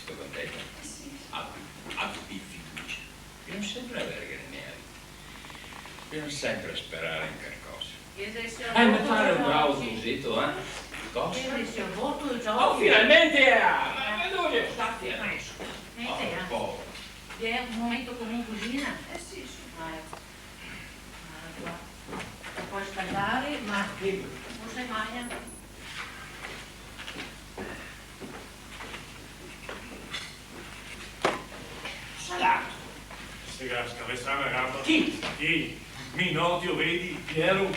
Sto contento. Eh sì. Abbi, abbi fiducia. Bisogna sempre aver dele mele. Bisogna sempre sperare in calcosa. Eh, me pare un bravo museto, eh? Cosa? Oh, finalmente! Ma, ma dove sta adeso? Oh, po'. Xe un momento comò in cusina? Eh sì, su. Ah, eco. Ah, qua. Te pol scaldare, ma... Sì. No se magna. Salato! Se ga scavezà la gamba. Chi? Chi? Mi no, ti lo vedi, Piero?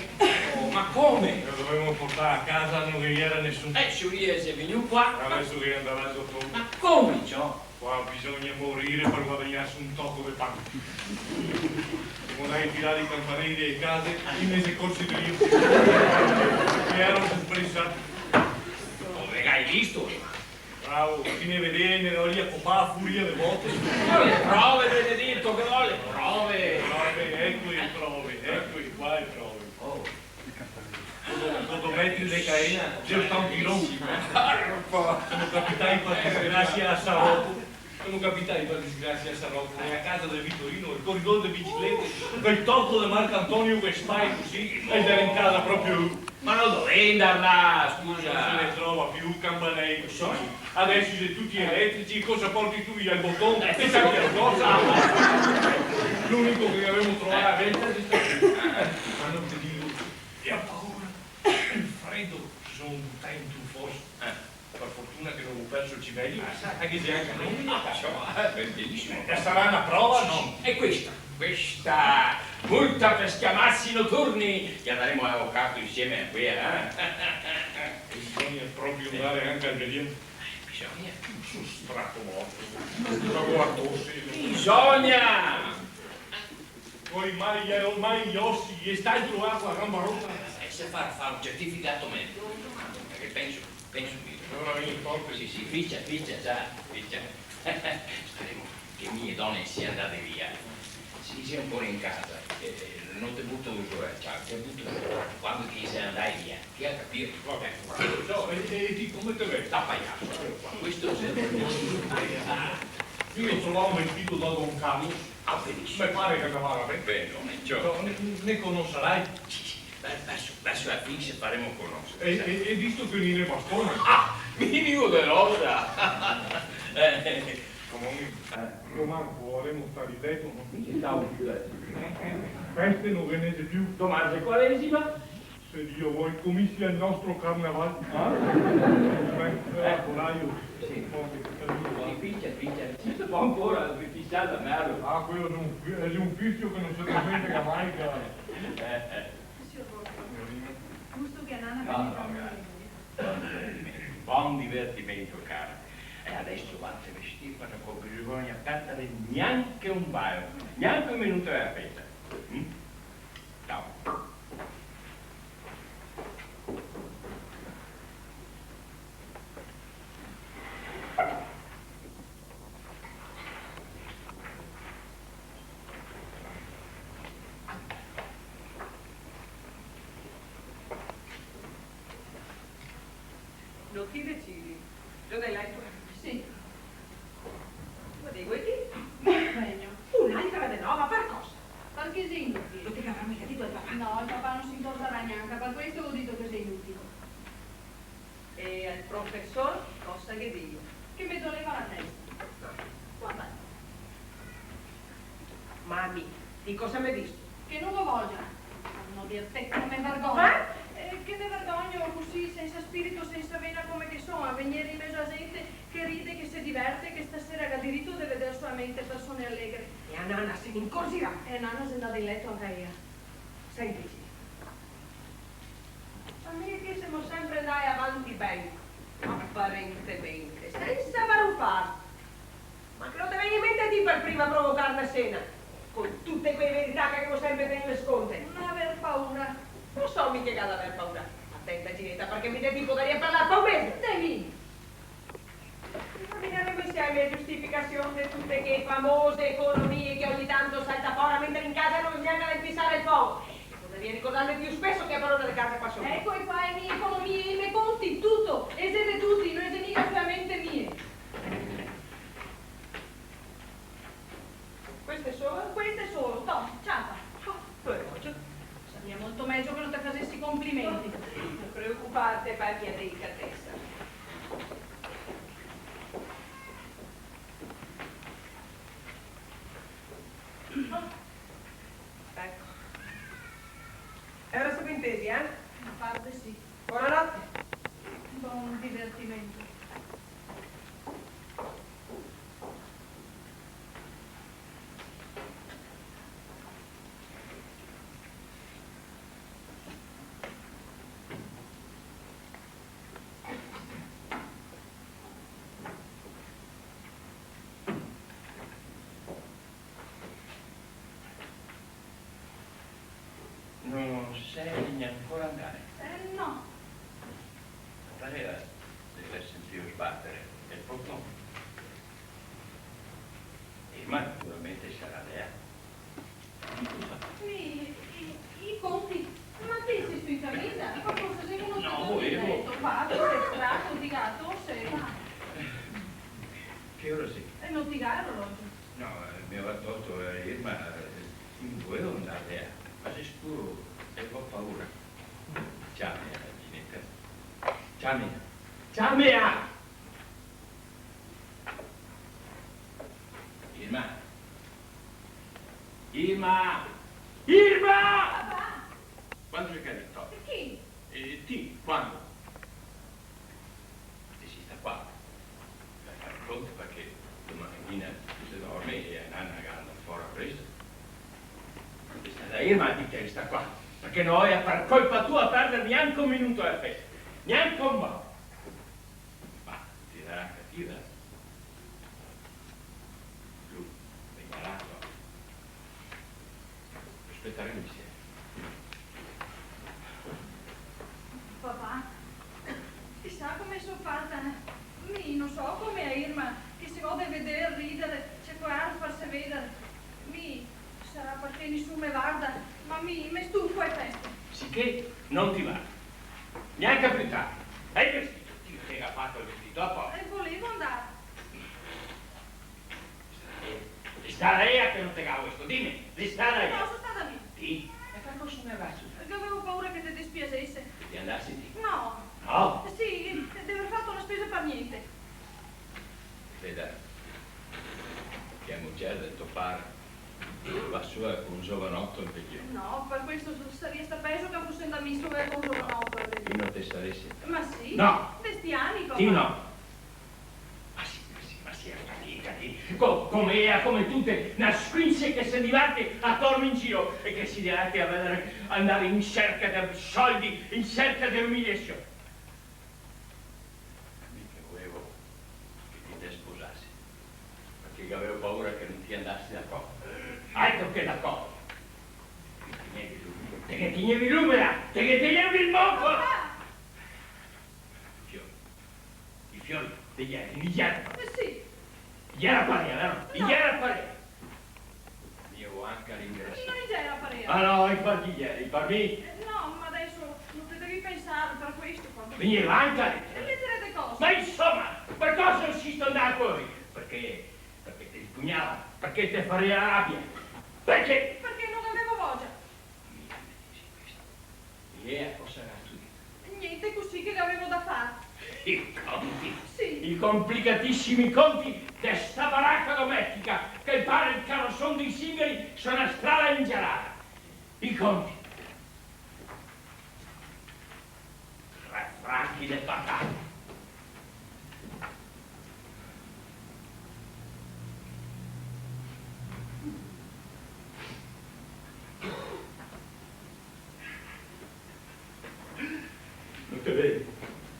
Oh, ma come? Lo dovevimo portar a casa, no ghe gera nesun. Eh, se lu xe vegnù qua. Adeso che xe ndà el dotor. Ma come, ciò? Qua bisogna morire par guadagnarse un toco de pan. Semo ndai a tirar i campanei dee case in mese corsi de... Piero se sbrisa. Dove gai visto? Bravo, chi ne vedea, ne daria copà a furia de bote. Vol le prove, benedeto, che vol le prove. Prove, eco le prove, eco qua le prove. Oh. Quando, quando meti le caena, ghe sta un tiron. Arpa! Semo capitai par disgrasia a Saroco. Semo capitai par disgrasia a Saroco, nela casa del Vitorino, el coridor de biciclete, quel toco de Marcantonio che spae cusì, e el gera in casa proprio lu. Ma no doveva ndar là, scusa? No se ne trova più campanei. Lo so. Adeso i xe tuti eletrici, cosa porti tu via el boton? Eh, e salti la cosa? L'unico che gavemo trovà a la velta xe stà... Ma no te digo, che paura, el fredo, se son butai in un foso. Eh. Par fortuna che no go perso el civelio, anca se anca no mi... Ah, insoma, eh, ben, benisimo. Eh, sarà na prova, no? Sì, sì. E questa, questa multa par schiamazzi noturni, che andaremo a avocato insieme a quela, eh? E bisogna proprio ndare anca al velier? Eh, bisogna. Son strato morto. Go la tose. Bisogna! Ormai, ormai i osi, e stai trovà co la gamba rota? Eh, se fa, fa un certificato medico. Parché penso, penso mi. Alora vien forte. Sì, sì, ficia, ficia, già, ficia. Speremo che mi e dona sia ndade via. Se i xe ancora in casa, eh, no te buto zo el ciaco, te buto zo. Quando che i xe ndai via, ti ga capìo? Va ben, bravo. Ciò, e, e ti come te vedi? Da paiaso. Questo xe... Mi go trovà un vestito da Don Carlos. Ah, benisimo. Me pare che te vaga ben. Ben, no, ciò. Ciò, ne, ne conosarai? Sì, sì. Beh, verso, verso la fin se faremo conosere. E, e, e visto che mi ne bastona? Ah, mi vivo de rosa. Eh. Comunque, eh, doman podaremo star in leto, no? Mi ci stavo più adeso. Eh, eh, feste no ghe ne xe più. Doman xe Quaresima. Se Dio vol, cominsia el nostro carnaval. Ah? Eh, eh, Coraio. Sì. Forte, che te digo, va. Sì, picia, picia. Ci se fa ancora, picia da merda. Ah, quelo no, xe un fisio che no se desmenteca mai, cara. Eh, eh. Sior Borgo, gusto che a nana... No, no, grazie. Bon divertimento, cara. E adeso vate vestir, parché no bisogna perdare gnanca un balo, gnanca un minuto dela festa. Mm? Ciao. No ti decidi. Zo de leto? Sì. Go dito, e ti? Vegno. Un'altra de nova, par cosa? Parché xe inutile. No te gavarà miga dito el papà? No, el papà no se incorzarà gnanca, par questo go dito che xe inutile. E al profesor cosa ghe digo? Che me doleva la testa. Va ben. Ma a mi, ti cosa me disto? Che no go vogia. Par no dirte che me vergogno. Eh? Eh, che me vergogno cusì, sensa spirito, sensa vena, come che so, a vegnere in mezo a zente che ride, che se diverte, che stasera ga dirito de veder solamente persone alegre. E a nana se ne incorzirà? E a nana xe ndada in leto anca ela. Sentite. Ma mi e ti semo sempre ndai avanti ben, aparentemente, sensa barufar. Ma che no te vegna in mente a ti par prima provocar na sena? Con tute quee verità che ghevo senpre tegnù sconte. No aver paura. No so mi che ga da aver paura. Atenta, Gineta, parché mi de ti podarìa parlar par un mese. De mi? Esaminaremo insieme a giustificasion de tute che famose economie che ogni tanto salta fora, mentre in casa no ghe xe gnanca da impisar el fogo. E podarìa ricordarme pì speso che a parona de casa qua sora. Eco, e qua e mi economie, i me conti, tuto, e xe de tuti, no xe miga solamente mie. Queste solo? Queste solo, to, ciapa. Oh, che orologio. Sarìa molto mejo che no te fasesi complimenti. No preocuparte par mia delicatesa. Eco. E ora semo intesi, eh? Me par de sì. Buonanote. Bon divertimento. No te xe gnancora ndada? Eh, no. Pareva de aver sentìo sbater el porton. Irma, sicuramente sarà lea. Mi, i, i conti. Ma ti te si in camisa? Ma cosa xe che no te... No, dormi volevo. Dentro? Va, ti te si strato, ti gato, se va. Che ora xe? E no ti ga l'orologio? No, eh, me lo ga tolto, eh, Irma, eh, no volevo ndar via, ma xe scuro e go paura. Ciamea, Gineta. Ciamea. Ciamea! Irma! Irma! Irma! Papà! Quando xe che ga dito? Chi? Eh, ti, quando? Te si stà qua par far conto, parché doman matina ti te dormi e a nana ga da ndar fora presto. Te si stà, Irma, ti te si stà qua, parché no vojo par colpa tua perder gnanca un minuto de festa, gnanca un bo. Ma ti te darà cativa? Lu vegnarà qua. Spetaremo insieme. Papà, ti sa come so fata? Mi no so come a Irma, che se go de veder rider, ciacolar, farse veder. Mi, sarà parché nisun me varda, ma mi me stufo e feste. Siché no ti vardo. Gnanca pì tardi. E el vestito? Ti te ga fato el vestito aposta? E volevo ndar. Xe stata ea che no te ga vosto, dime, xe stata ea? No, so stata mi. Ti? E par cosa me ga fato? Gavevo paura che te dispiasese. Che ti andasi ti? No. No? Sì, de aver fato na spesa par gnente. Veda, che a mujer de to pare va sola co un zovanoto anca el. No, par questo sarìa stà pezo che fose ndà mi sola co un zovanoto, vedi? Mi no te saresi. Ma sì. No. De sti ani, papà. Ti no. Ma sì, ma sì, ma sì, a fatica, ti. Co-, come ea, come tute, na squince che se diverte atorno in giro e che se diverte a veder andar in serca de soldi, in serca de umiliasion. Mi che volevo che ti te sposasi, parché gavevo paura che no ti andasi d'acordo. Altro che d'acordo! Te ghe tegnevi lu, te ghe tegnevi lu, là, te ghe tegnevi el moco! Fiori. I fiori, te ghe, te ghe... Eh, sì. I gera par ea, vero? I gera par ea. Mi i go anca ringrasià. No i gera par ea. Ah, no, i par chi i gera? I par mi? Eh, no, ma deso no te devi pensar, par questo, quando... Mi i go anca ringrasià. E letere de cosa? Ma insoma, par cosa so ndà a cori? Parché, parché te rispugnava, parché te farea rabia. Parché? Parché no gavevo vogia. Mi te disi questo. E ea cosa ga studià? Gnente, cusì che gavevo da far. I conti? Sì. I conplicatisimi conti de sta baraca domestica che pare el caroson dei sigari su na strada ingerada. I conti. Tre franchi de patate. No te vedi?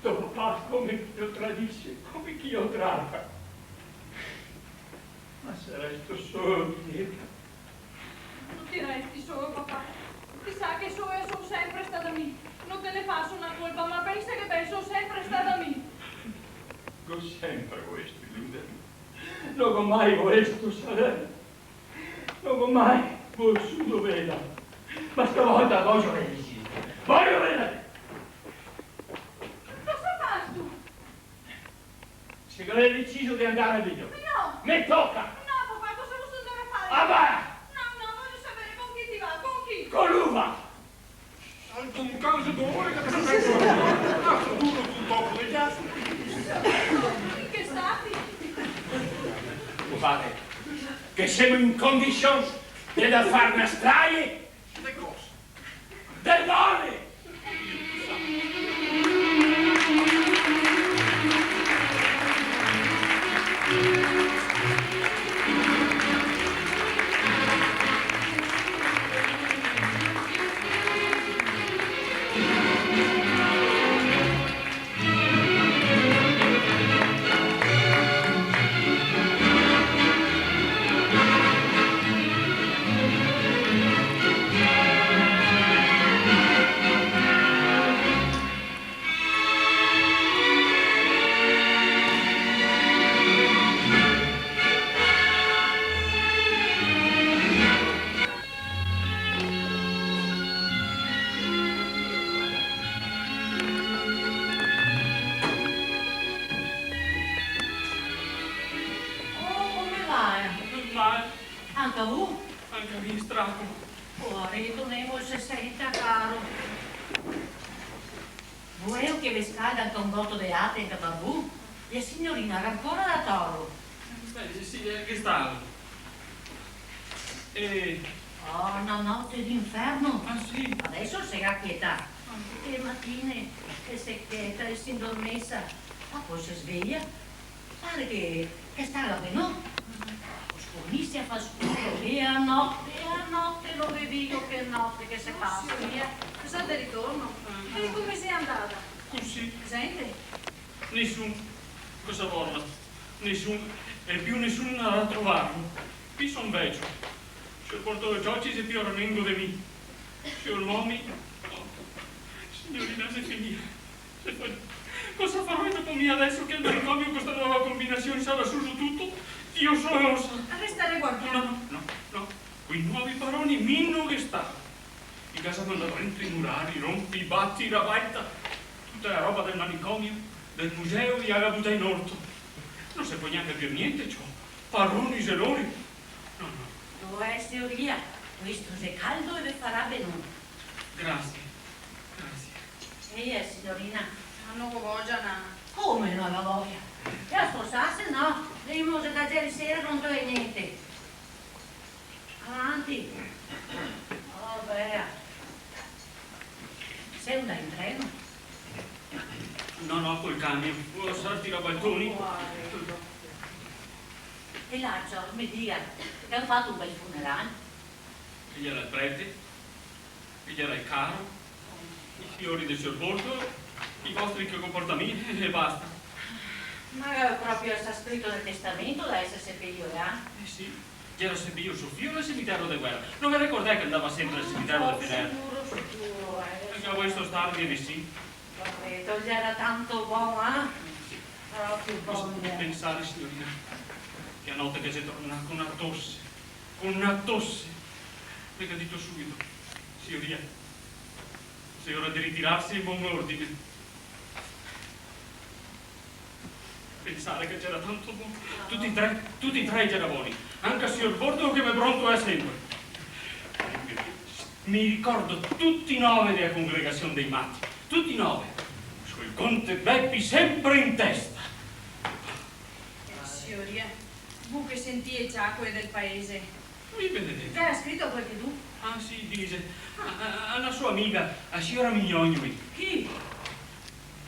To papà come che te lo tradise, come che lo trata. Ma se resto solo, Gineta, Ti sa che so, eh, so sempre stada mi. No te ne faso na colpa, ma pensa che ben, so sempre stada mi. Go sempre volesto iluderme. No go mai volesto saver. No go mai volsudo vela. Ma stavolta vojo vedela. Vojo vedela! Cosa fastu? Se gavevo deciso de andar via. No! Me toca! No, papà, cosa vustu andar a far? Ah, va! No, no, vojo saver con chi ti va, con chi? Con l'uva! Salto un caso d'ore che te sapevo. Ah, duro un toco de giasto. In che stati? Guardè, che semo in condision de far na strage de cose. Del male! Oh, come va? Mal. Anca vu? Anca mi, straco. Poareto, nemo se senta, caro. Voleu che ve scalda anca un goto de late anca par vu? E a signorina ga ancora da toro? Eh, sì, eh, che stalo. Eh. Oh, na note d'inferno. Ah, sì? Adeso se ga quietà. Ah. E matine che se quieta e se indormesa, ma po se sveia. Pare che, che staga ben, no? Scornise a far scuro, e a note, e a note, no ve digo che note che se pasa, via. Cosa de ritorno? E come xe andada? Cusì. Gente? Nesun. Cosa vorla? Nesun. E più nesun ga da trovarlo. Mi son vecio. Sior Bortolo Cioci xe più armengo de mi. Sior Momi. Oh, signorina, xe finìa. Cosa farò dopo mi adeso che el manicomio co sta nova combinasion sarà suso tuto? Dio solo lo sa. Resta el guardian. No, no, no. Coi novi paroni mi no ghe stago. I ga za mandà dentro i murari, ronpi, bati, rabalta. Tuta la roba del manicomio, del museo, i la ga butà in orto. No se pol gnanca dir gnente, ciò. Paroni, zelori. No, no. Dov'è, signoria? Questo xe caldo e ve farà ben. Grazie, grazie. E ea, signorina? Ah, no go vogia, na. Come no la vogia? E a sposarse, no? Imo da ieri sera no te ve gnente. Avanti. Oh, bea. Xe un da in treno? No, no, col camion. Oh, salti rabaltoni. E là, ciò, me diga, che ga fato un bel funeral? E gera el prete, e gera el caro, i fiori del sior Bortolo, i vostri che go portà mi, e basta. Ma proprio sta scrito nel testamento da esare sepelio, eh? Eh sì, gera sepelio so fio nel cimitero de guera. No ve ricordè che andava sempre al cimitero de Fener? Sicuro, sicuro, eh. E che a voi sto stardi, eh sì. Vabbè, el gera tanto bon, eh? Sì. Proprio bon, eh. Pensare, signorina, che a note che xe tornà co na tose, co na tose, me ga dito subito: "Signoria, xe ora de ritirarse in bon ordine." Pensare che gera tanto bon. Tuti e tre, tuti e tre gera boni. Anca sior Bortolo che me brontola sempre. Me ricordo tuti e nove dela congregasion dei mati. Tuti e nove. Col conte Bepi sempre in testa. Eh, signoria, vu che sentì e ciacoe del paese. Mi benedetto. Gera scrito qualchedun? Ah, sì, dixe. Ah, a, a na so amiga, a siora Mignogni. Chi?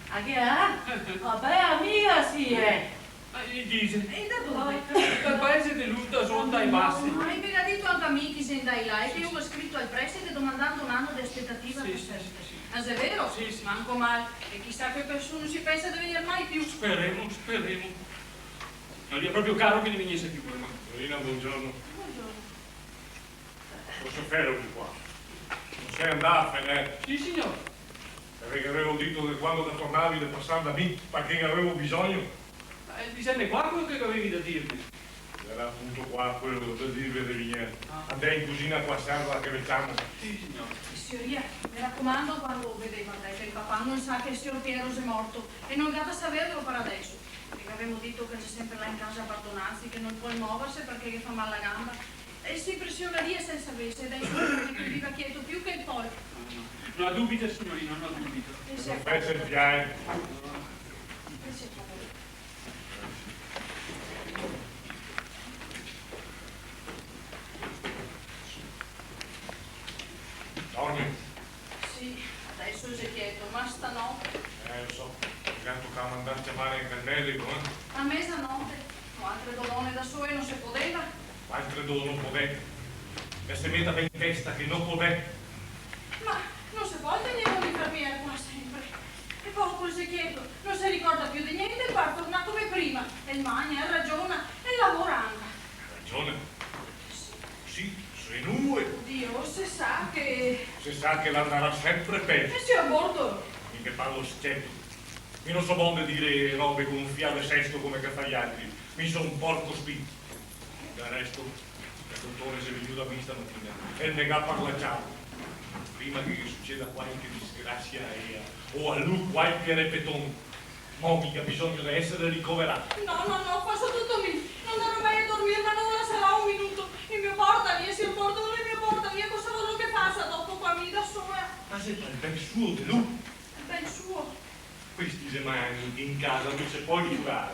A che a? Vabè, amiga sì, eh. Ah, e dixe. E da dove? Dal paese de Luta, su Alta e Base. Ah, e me ga dito anca a mi che i xe ndai là, e che lu ga scrito al prete domandando un ano de aspetativa par sempre. Sì, sì, sì. Ma xe vero? Sì, sì. Manco mal. E chisà che qualcheduno se pensa de vegnir mai più. Speremo, speremo. Saria proprio caro che no vegnise più par qua. Signorina, bongiorno. Bongiorno. Poso fare un qua? Xe andà a fenir? Sì, signor. Parché gavevo dito che quando che tornavi de pasar da mi, parché gavevo bisogno. Ma, eh, diseme qua quel che gavevi da dirme. Gera apunto qua quel da dirve de vegnir. Ah. Andè in cusina co la serva che ve ciamo. Sì, signor. Signoria, me racomando, quando ve dè, vardè che el papà no sa che el sior Piero xe morto, e no el ga da saverlo par adeso. E gavemo dito che el xe senpre là in casa a Bardonazzi, che no el pol moverse parché ghe fa mal la gamba. E se impresionaria se el savese, e deso che el viva chieto più che el pol. No, no. No dubita, signorina, no dubita. Eh, sì. Fece el pian. Eh, sì, favore. Dorme? Sì, adeso el xe chieto, ma stanote? Eh, lo so, me ga tocà mandar a ciamar anca el medico, eh? A mesanote, noaltre do done da sole no se podeva. Noaltre do no podè. E se meta ben in testa che no podè. Ma no se pol tegnere un infermier qua senpre. E po' el xe chieto, no se ricorda più de gnente, par tornar come prima. El magna, el ragiona, el lavora anca. Ragiona? Sì. Sì, xe nuo. Dio, se sa che... Se sa che l'andarà senpre pezo. E sior Bortolo? Mi ghe parlo sceto. Mi no so bon de dire robe co un fià de sesto come che fa i altri. Mi so un porco spinto. Del resto, el dotore xe vegnù da mi stamatina e el me ga parlà ciaro. Prima che ghe suceda qualche disgrasia a ea o a lu qualche repeton, Momi, el ga bisogno de esare ricoverà. No, no, no, faso tuto mi. No andarò mai a dormir, ma no lo lasarò un minuto. El me porta via, sior Bortolo, el me porta via, cosa vorlo che fasa dopo qua mi da sola? Ma xe par el ben suo de lu. El ben suo? Questi xe mani che in casa no se pol giurare.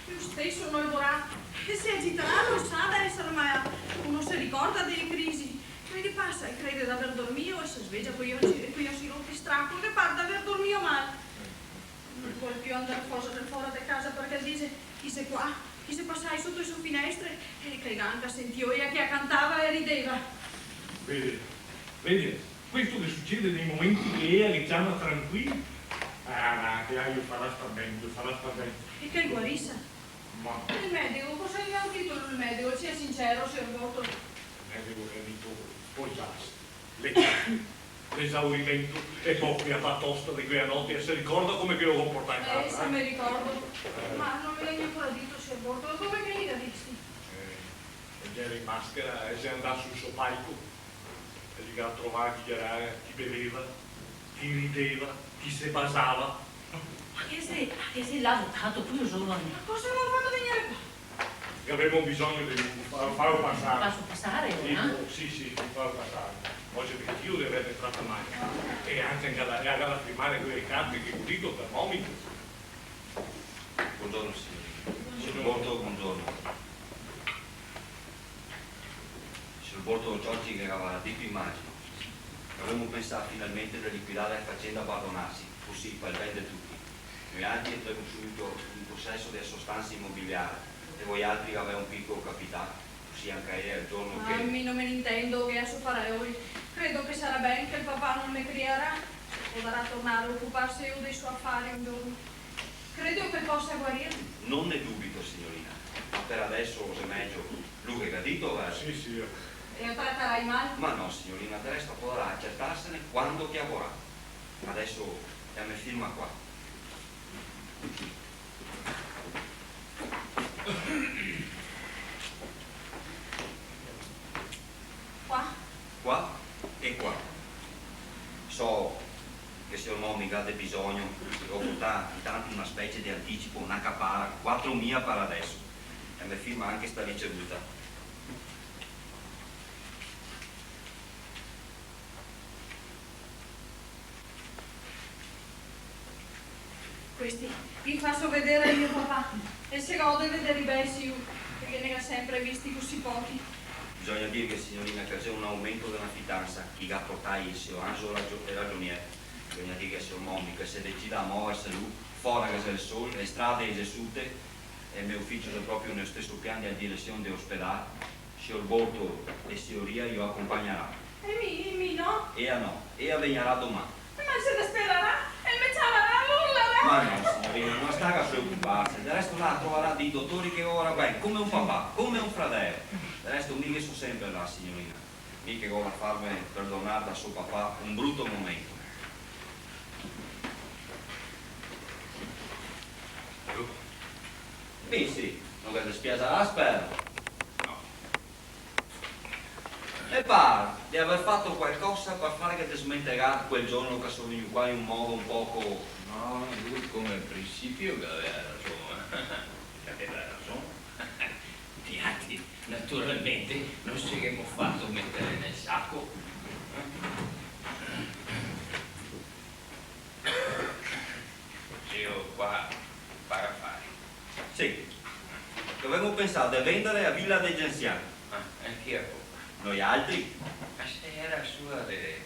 Lu steso no el vorà. E se agitarà, lo sa de esare malà. Uno se ricorda dee crisi. Crede pasa, el crede de aver dormìo e se svegia coi oci, coi osi roti, straco, el ghe par de aver dormìo mal. No pol più andar fora, fora de casa parché el dixe: "Chi xe qua? Chi xe pasà soto e so finestre?" E che el ga anca sentìo ea che a cantava e rideva. Vede, vede, questo che sucede nei momenti che ea che ciama tranquila. Ah, no, che ea lo farà star ben, lo farà star ben. E che el guarisa? Ma... El medico, cosa ghe ga dito el medico? Sia sincero, sior Bortolo. El medico el ga dito: "Polsarse, le-, l'esaurimento, e po' che ea fa tosta de quea note, ea se ricorda come che lo go portà in casa, eh?" Eh, sì, me ricordo. Eh. Ma no me l'è ancora dito, sior Bortolo, come che i ghe ga dito? Eh, el gera in maschera, el xe andà sul so palco. E i ga trovà chi gera, chi beveva, chi rideva, chi se basava. Ma che xe, ma che xe là votato, pure giovane? Ma cosa lo ga fato vegnere qua? Che gavemo bisogno de lu, fa-, falo pasare. Faso pasare, sì, ora? Sì, sì, sì, falo pasare. Ogi el ga dito de aver trato mal. E anca, anca la, e anca la firmare quele carte che go dito par Momi. Buongiorno, signorina. Sior Bortolo, buongiorno. Sior Bortolo, Giorgi che gaveva dito, imagino. Gavemo pensà finalmente de liquidare la facenda Bardonazzi, cusì, par el ben de tuti. Noialtri entremo subito in poseso dea so stansa imobiliare, e voialtri gavè un picolo capitale, cusì anca ea el giorno che... Ah, mi no me ne intendo, che a so fare lori. Credo che sarà ben che el papà no me criarà, se podarà tornare a ocuparse lu dei so afari un giorno. Crede che posa guarir? No ne dubito, signorina, ma par adeso xe mejo. Lu che ga dito, vero? Sì, sì. E lo tratarai mal? Ma no, signorina, del resto podarà acertarsene quando che la vorà. Adeso la me firma qua. Qua? Qua e qua. So che sior Momi ga de bisogno, e go portà intanto una specie de anticipo, na capara, quatromila par adeso. E me firma anca sta ricevuta. Questi i faso vedere a mio papà, e se gode vedere i bei siori, parché ne ga senpre visti cusì pochi. Bisogna dirghe, signorina, che xe un aumento de na fidansa che i ga portà el sior Angelo ragio-, el ragionier. Bisogna dirghe a sior Momi che se decida a moverse lu, fora che xe el sol, le strade e xe sute, e el me uficio xe proprio nel steso pian dea diresion de ospedal. Sior Bortolo e signoria i lo acompagnarà. E mi, e mi no? Ea no, ea vegnarà doman. Ma el se desperarà, el me ciamarà, el urlarà. Ma no, signorina, no la staga preocuparse. Del resto la trovarà dei dotori che la vorà ben, come un papà, come un fradeo. Del resto mi ghe so senpre là, signorina. Mi che go da farme perdonar da so papà un bruto momento. Mi sì, no ghe despiaxarà, spero. No. Me par de aver fato qualcosa par farghe desmentegar quel giorno che so vegnù qua in un modo un poco... No, lu come principio gaveva rason. Gaveva rason. Nialtri, naturalmente, no se ghemo fato meter nel saco. Seo qua par afari. Sì. Gavemo pensà de vendar a vila dei Gensiani. Ah, e chi a compra? Noialtri. Ma se iera sua de...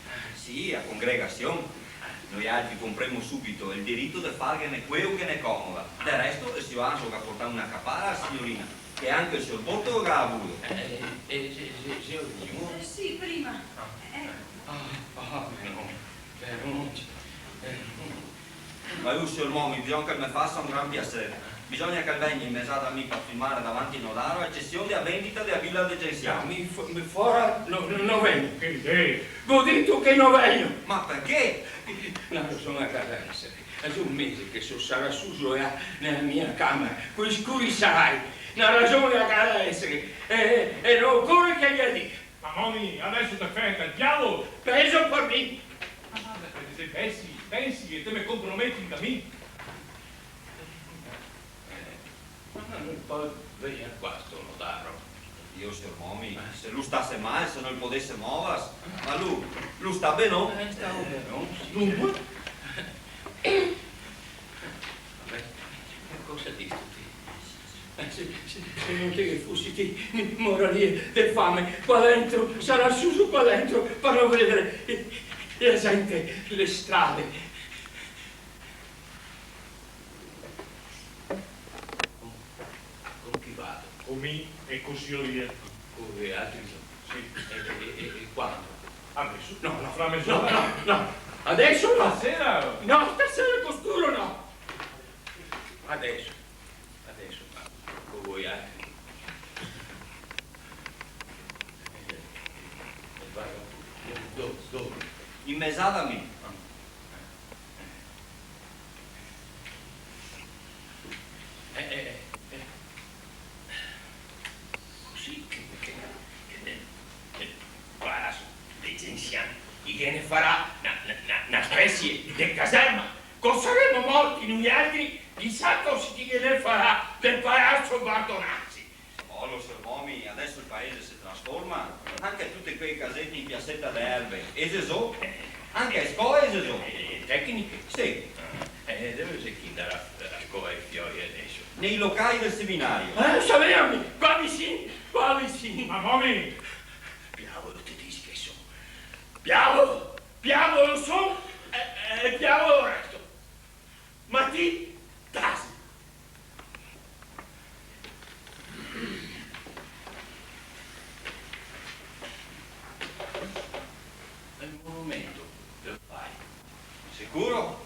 Ah, sì, a congregasion. Noialtri compremo subito el dirito de farghene queo che ne comoda. Del resto, el sior Anso ga portà una capara a la signorina, che anca el sior Bortolo ga vudo. Eh, eh, eh, se-, se-, sior Nimo? Eh, sì, prima. Ah, eh. Ah, ah, meno, meno, meno. Ma lu, sior Momi, bisogna che el me fasa un gran piaser. Bisogna che el vegna in mesada a mi par firmar davanti nodaro a cesion de a vendita de a vila de Gensiani. Mi fo-, mi fora no, no, no vegno. Che idee? Go dito che no vegno! Ma parché? Na rason a ga da esar. Xe un mese che so sarà suso là nela mia camera, coi scuri sarai. Na rason a ga da esar. E, e, e no ocore che ghe diga. Ma Momi, deso te fè anca el diavolo! Pezo par mi! Ma varda, pensi, pensi, e te me comprometi anca mi. Ma no, no pol vegner qua sto nodaro. Dio, sior Momi, eh, se lu stase mal, se no el podese movarse. Ma lu, lu sta benon? Eh, sta benon, sì. Dunque? Vabè, e cosa distu ti? Eh, se, se, se no te ghe fositi, mi moraria de fame qua dentro, sarà suso qua dentro, par no vedar la zente, le strade. Con, con chi vado? Con mi e co sior Ierto. Co voialtri? Sì. E, e, e, e quando? Deso. No, no. Fra mezora? No, no, no. Deso no. Stasera? No, stasera co scuro no. Deso. Deso, ma co voialtri? Eh, eh, eh, vado. Do-, dove? In mesada mi. Ah. Eh, eh, eh, eh. Cusì che, che, che, che el palaso dei Gensiani i ghe ne farà na, na, na, na specie de caserma. Co saremo morti noialtri, chisà cosa che i ghe ne farà del palaso Bardonazzi. Solo, sior Momi, deso el paese se trasforma. Anca tute quee casete in piaseta de erbe, e xe zo. Anca e scoe xe zo. E tecniche? Sì. Ah, e dove xe che i ndarà a scovar i fioi deso? Nei locai del seminario. Eh, savea mi, qua visin, qua visin. Ma Momi! Piavolo te disi che so. Piavolo, piavolo so, e, e piavolo resto. Ma ti tasi. El monumento te lo fai? Sicuro?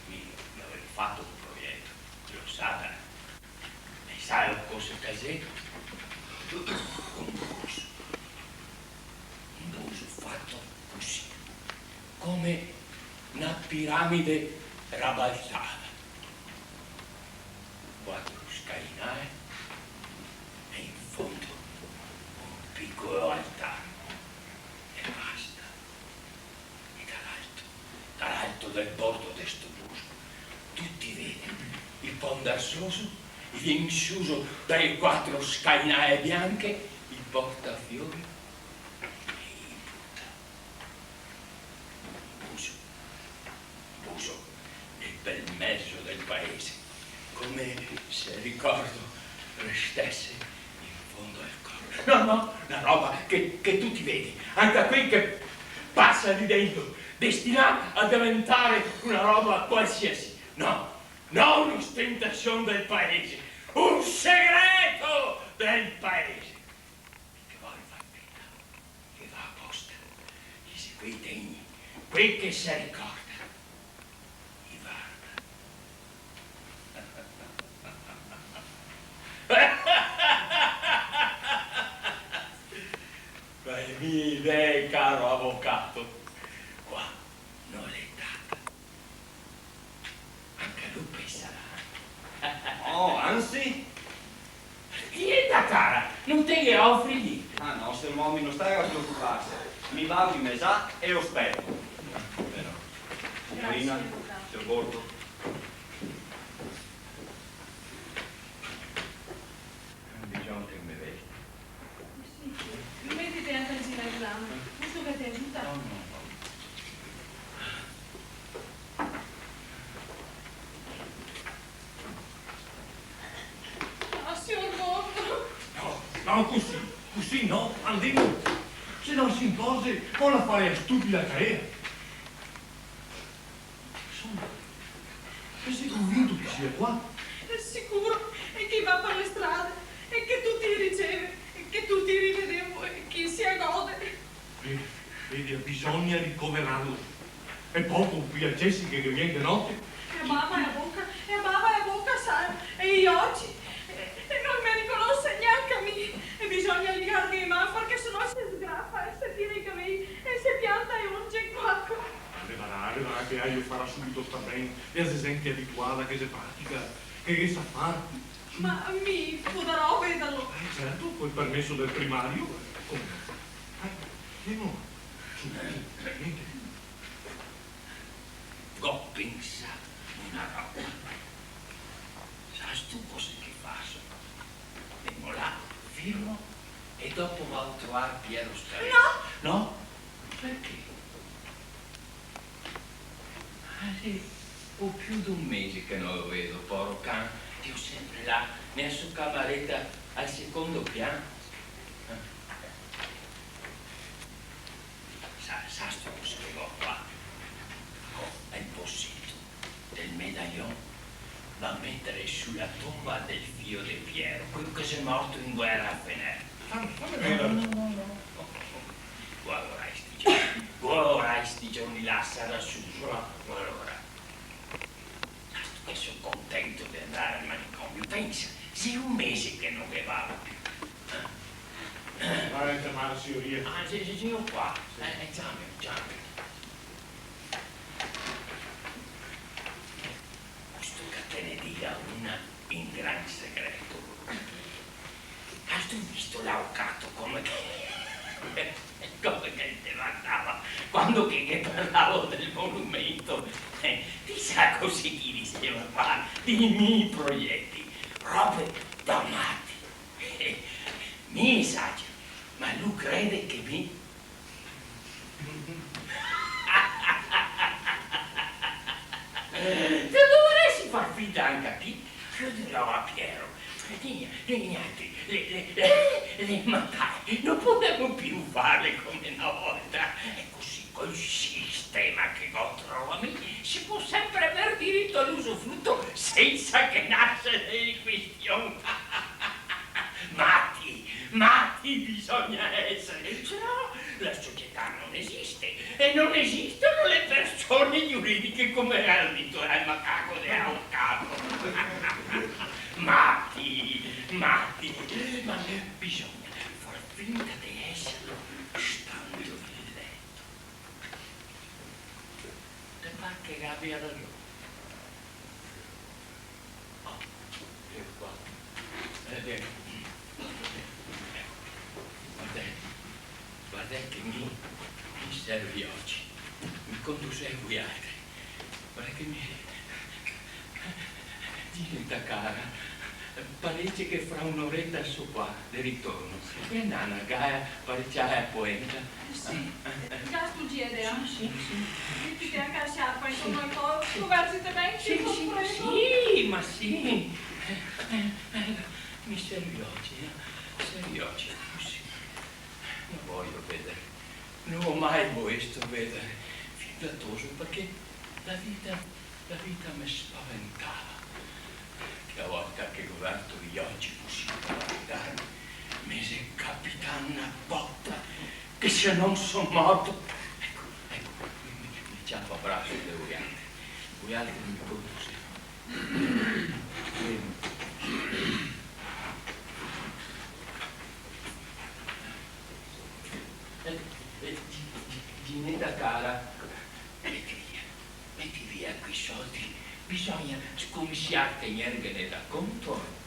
Mi gavarìa fato un proieto, lo sa, dai. E sa cosa che xe? Un buso. Un buso fato cusì, come na piramide rabaltada. Quatro scalinare e in fondo un picolo altare. E basta. E da l'alto, da l'alto del bordo de sto buso, tuti vede el Pondarsoso, e vien suso da le quatro scalinare bianche el portafiori e i buta. Un buso, un buso nel bel mezo del paese. Come se el ricordo restese in fondo al cor. No, no, na roba che, che tuti vede, anca quei che pasa lì dentro, destinà a deventare na roba qualsiasi. No, no un'ostentasion del paese, un segreto del paese. Che vol far vedar, che va aposta, che xe quei degni, quei che se ricorda, i varda. E mi, eh, caro avocato, qua no l'è data. Anca lu pensarà. Oh, anzi. Niente, cara, no te ghe ofri niente. Ah, no, sior Momi, no staga preocuparse. Mi vago in mesà e lo spero. Però, signorina, sior Borgo. Bisogna che me vedi. Sì, metite anca in giro là, vusto che te aiuta. No, no, no. Ah, sior Borgo. No, no, cusì, cusì no, andemo. Se no se incorze, vol fare la stupida carera. Insoma, te si convinto che i sia qua? Xe sicuro, e che i va par le strade, e che tuti i riceve, e che tuti i ride de lu, e che i se gode. Vedi, vedi, bisogna ricoverarlo. E po' co quei acesi che ghe vien de note. E a bava e a boca, e a bava e a boca, sa, e i oci, e, e no me riconose gnanca mi. E bisogna ligarghe e man, parché se no se sgrafa, e se tira i cavei, e se pianta e onge qua, qua. Levarà, levarà che elo farà subito star ben, e la xe zente abituada, che xe pratica, che, che sa far. Ma mi podarò vederlo? Eh, certo, col permeso del primario, eh, come no? Eh, e no? Su, su, niente. Go pensà na roba. Sastu cosa che faso? Ndemo là, firmo, e dopo vao a trovar Piero Scarezza. No! No? Parché? Ah, sì, go più d'un mese che no lo vedo, poro can, elo senpre là, nea so camareta al secondo pian. Eh. Sa, sastu cosa che go qua? Go el boseto del medaion da meter su la tonba del fio de Piero, quelo che xe morto in guera a Fener. Fame, fame vedar. No, no, no, no. Go lavorà sti giorni, go lavorà sti giorni là, sarà su, go lavorà. Sastu che so contento de ndar al manicomio? Pensa, xe un mese che no ghe vago più. Vao a ciamar la signoria. Ah, sì, sì, sì, qua. Sì. Eh, eh, ciama, ciama. Vusto che te ne diga una in gran segreto. Gastu visto l'avocato come che, come che el te vardava quando che, che parlavo del monumento? Eh, ti sa cosa che i diseva qua dei miei proieti? Robe da mati. Eh, mi esagero, ma lu crede che mi Te dovaresi far finta anca ti. Io dirò a Piero: "Nia-, niente, le, le, le, le matae no podemo più farle come na volta." E cusì, col sistema che go trovà mi, se pol senpre aver dirito a l'usufruto sensa che nasa dele questioni. Mati, mati bisogna esare, se no la società no esiste e no esistono le persone giuridiche, come ga dito el macaco de avocato. Mati, mati, ma bisogna far finta de eserlo stando in leto. Te par che gabia rason? Oh, eco qua. Eh, eco. Vardè, vardè che mi, mi servo i oci. Mi conto voialtri. Vardè che mi, Ginetta cara, parece che fra un'oreta so qua, de ritorno. E nana, ga parecià la poenta? Sì. Eh, eh. Gastu el gilet, eh? Sì, sì, sì. Metite anca la siarpa intorno al colo, coverzite ben, sì, sì, sì, ma sì. Eh, eh, eh, mi servo i oci, eh. Servo i oci, cusì. No voio vedar. No go mai voesto vedar. Fin da toso, parché la vita La vita me spaventava. Che a volta che go verto i oci cusì par vardarme, me xe capità na bota che se no so morto. Eco, eco, mi, mi, mi ciapo a braso de voialtri. Voialtri mi conto sempre. Sì. Eh, eh, Gi-, Gi-, Gineta cara, meti via, meti via quei soldi, bisogna scominsiar a tegnerghene da conto.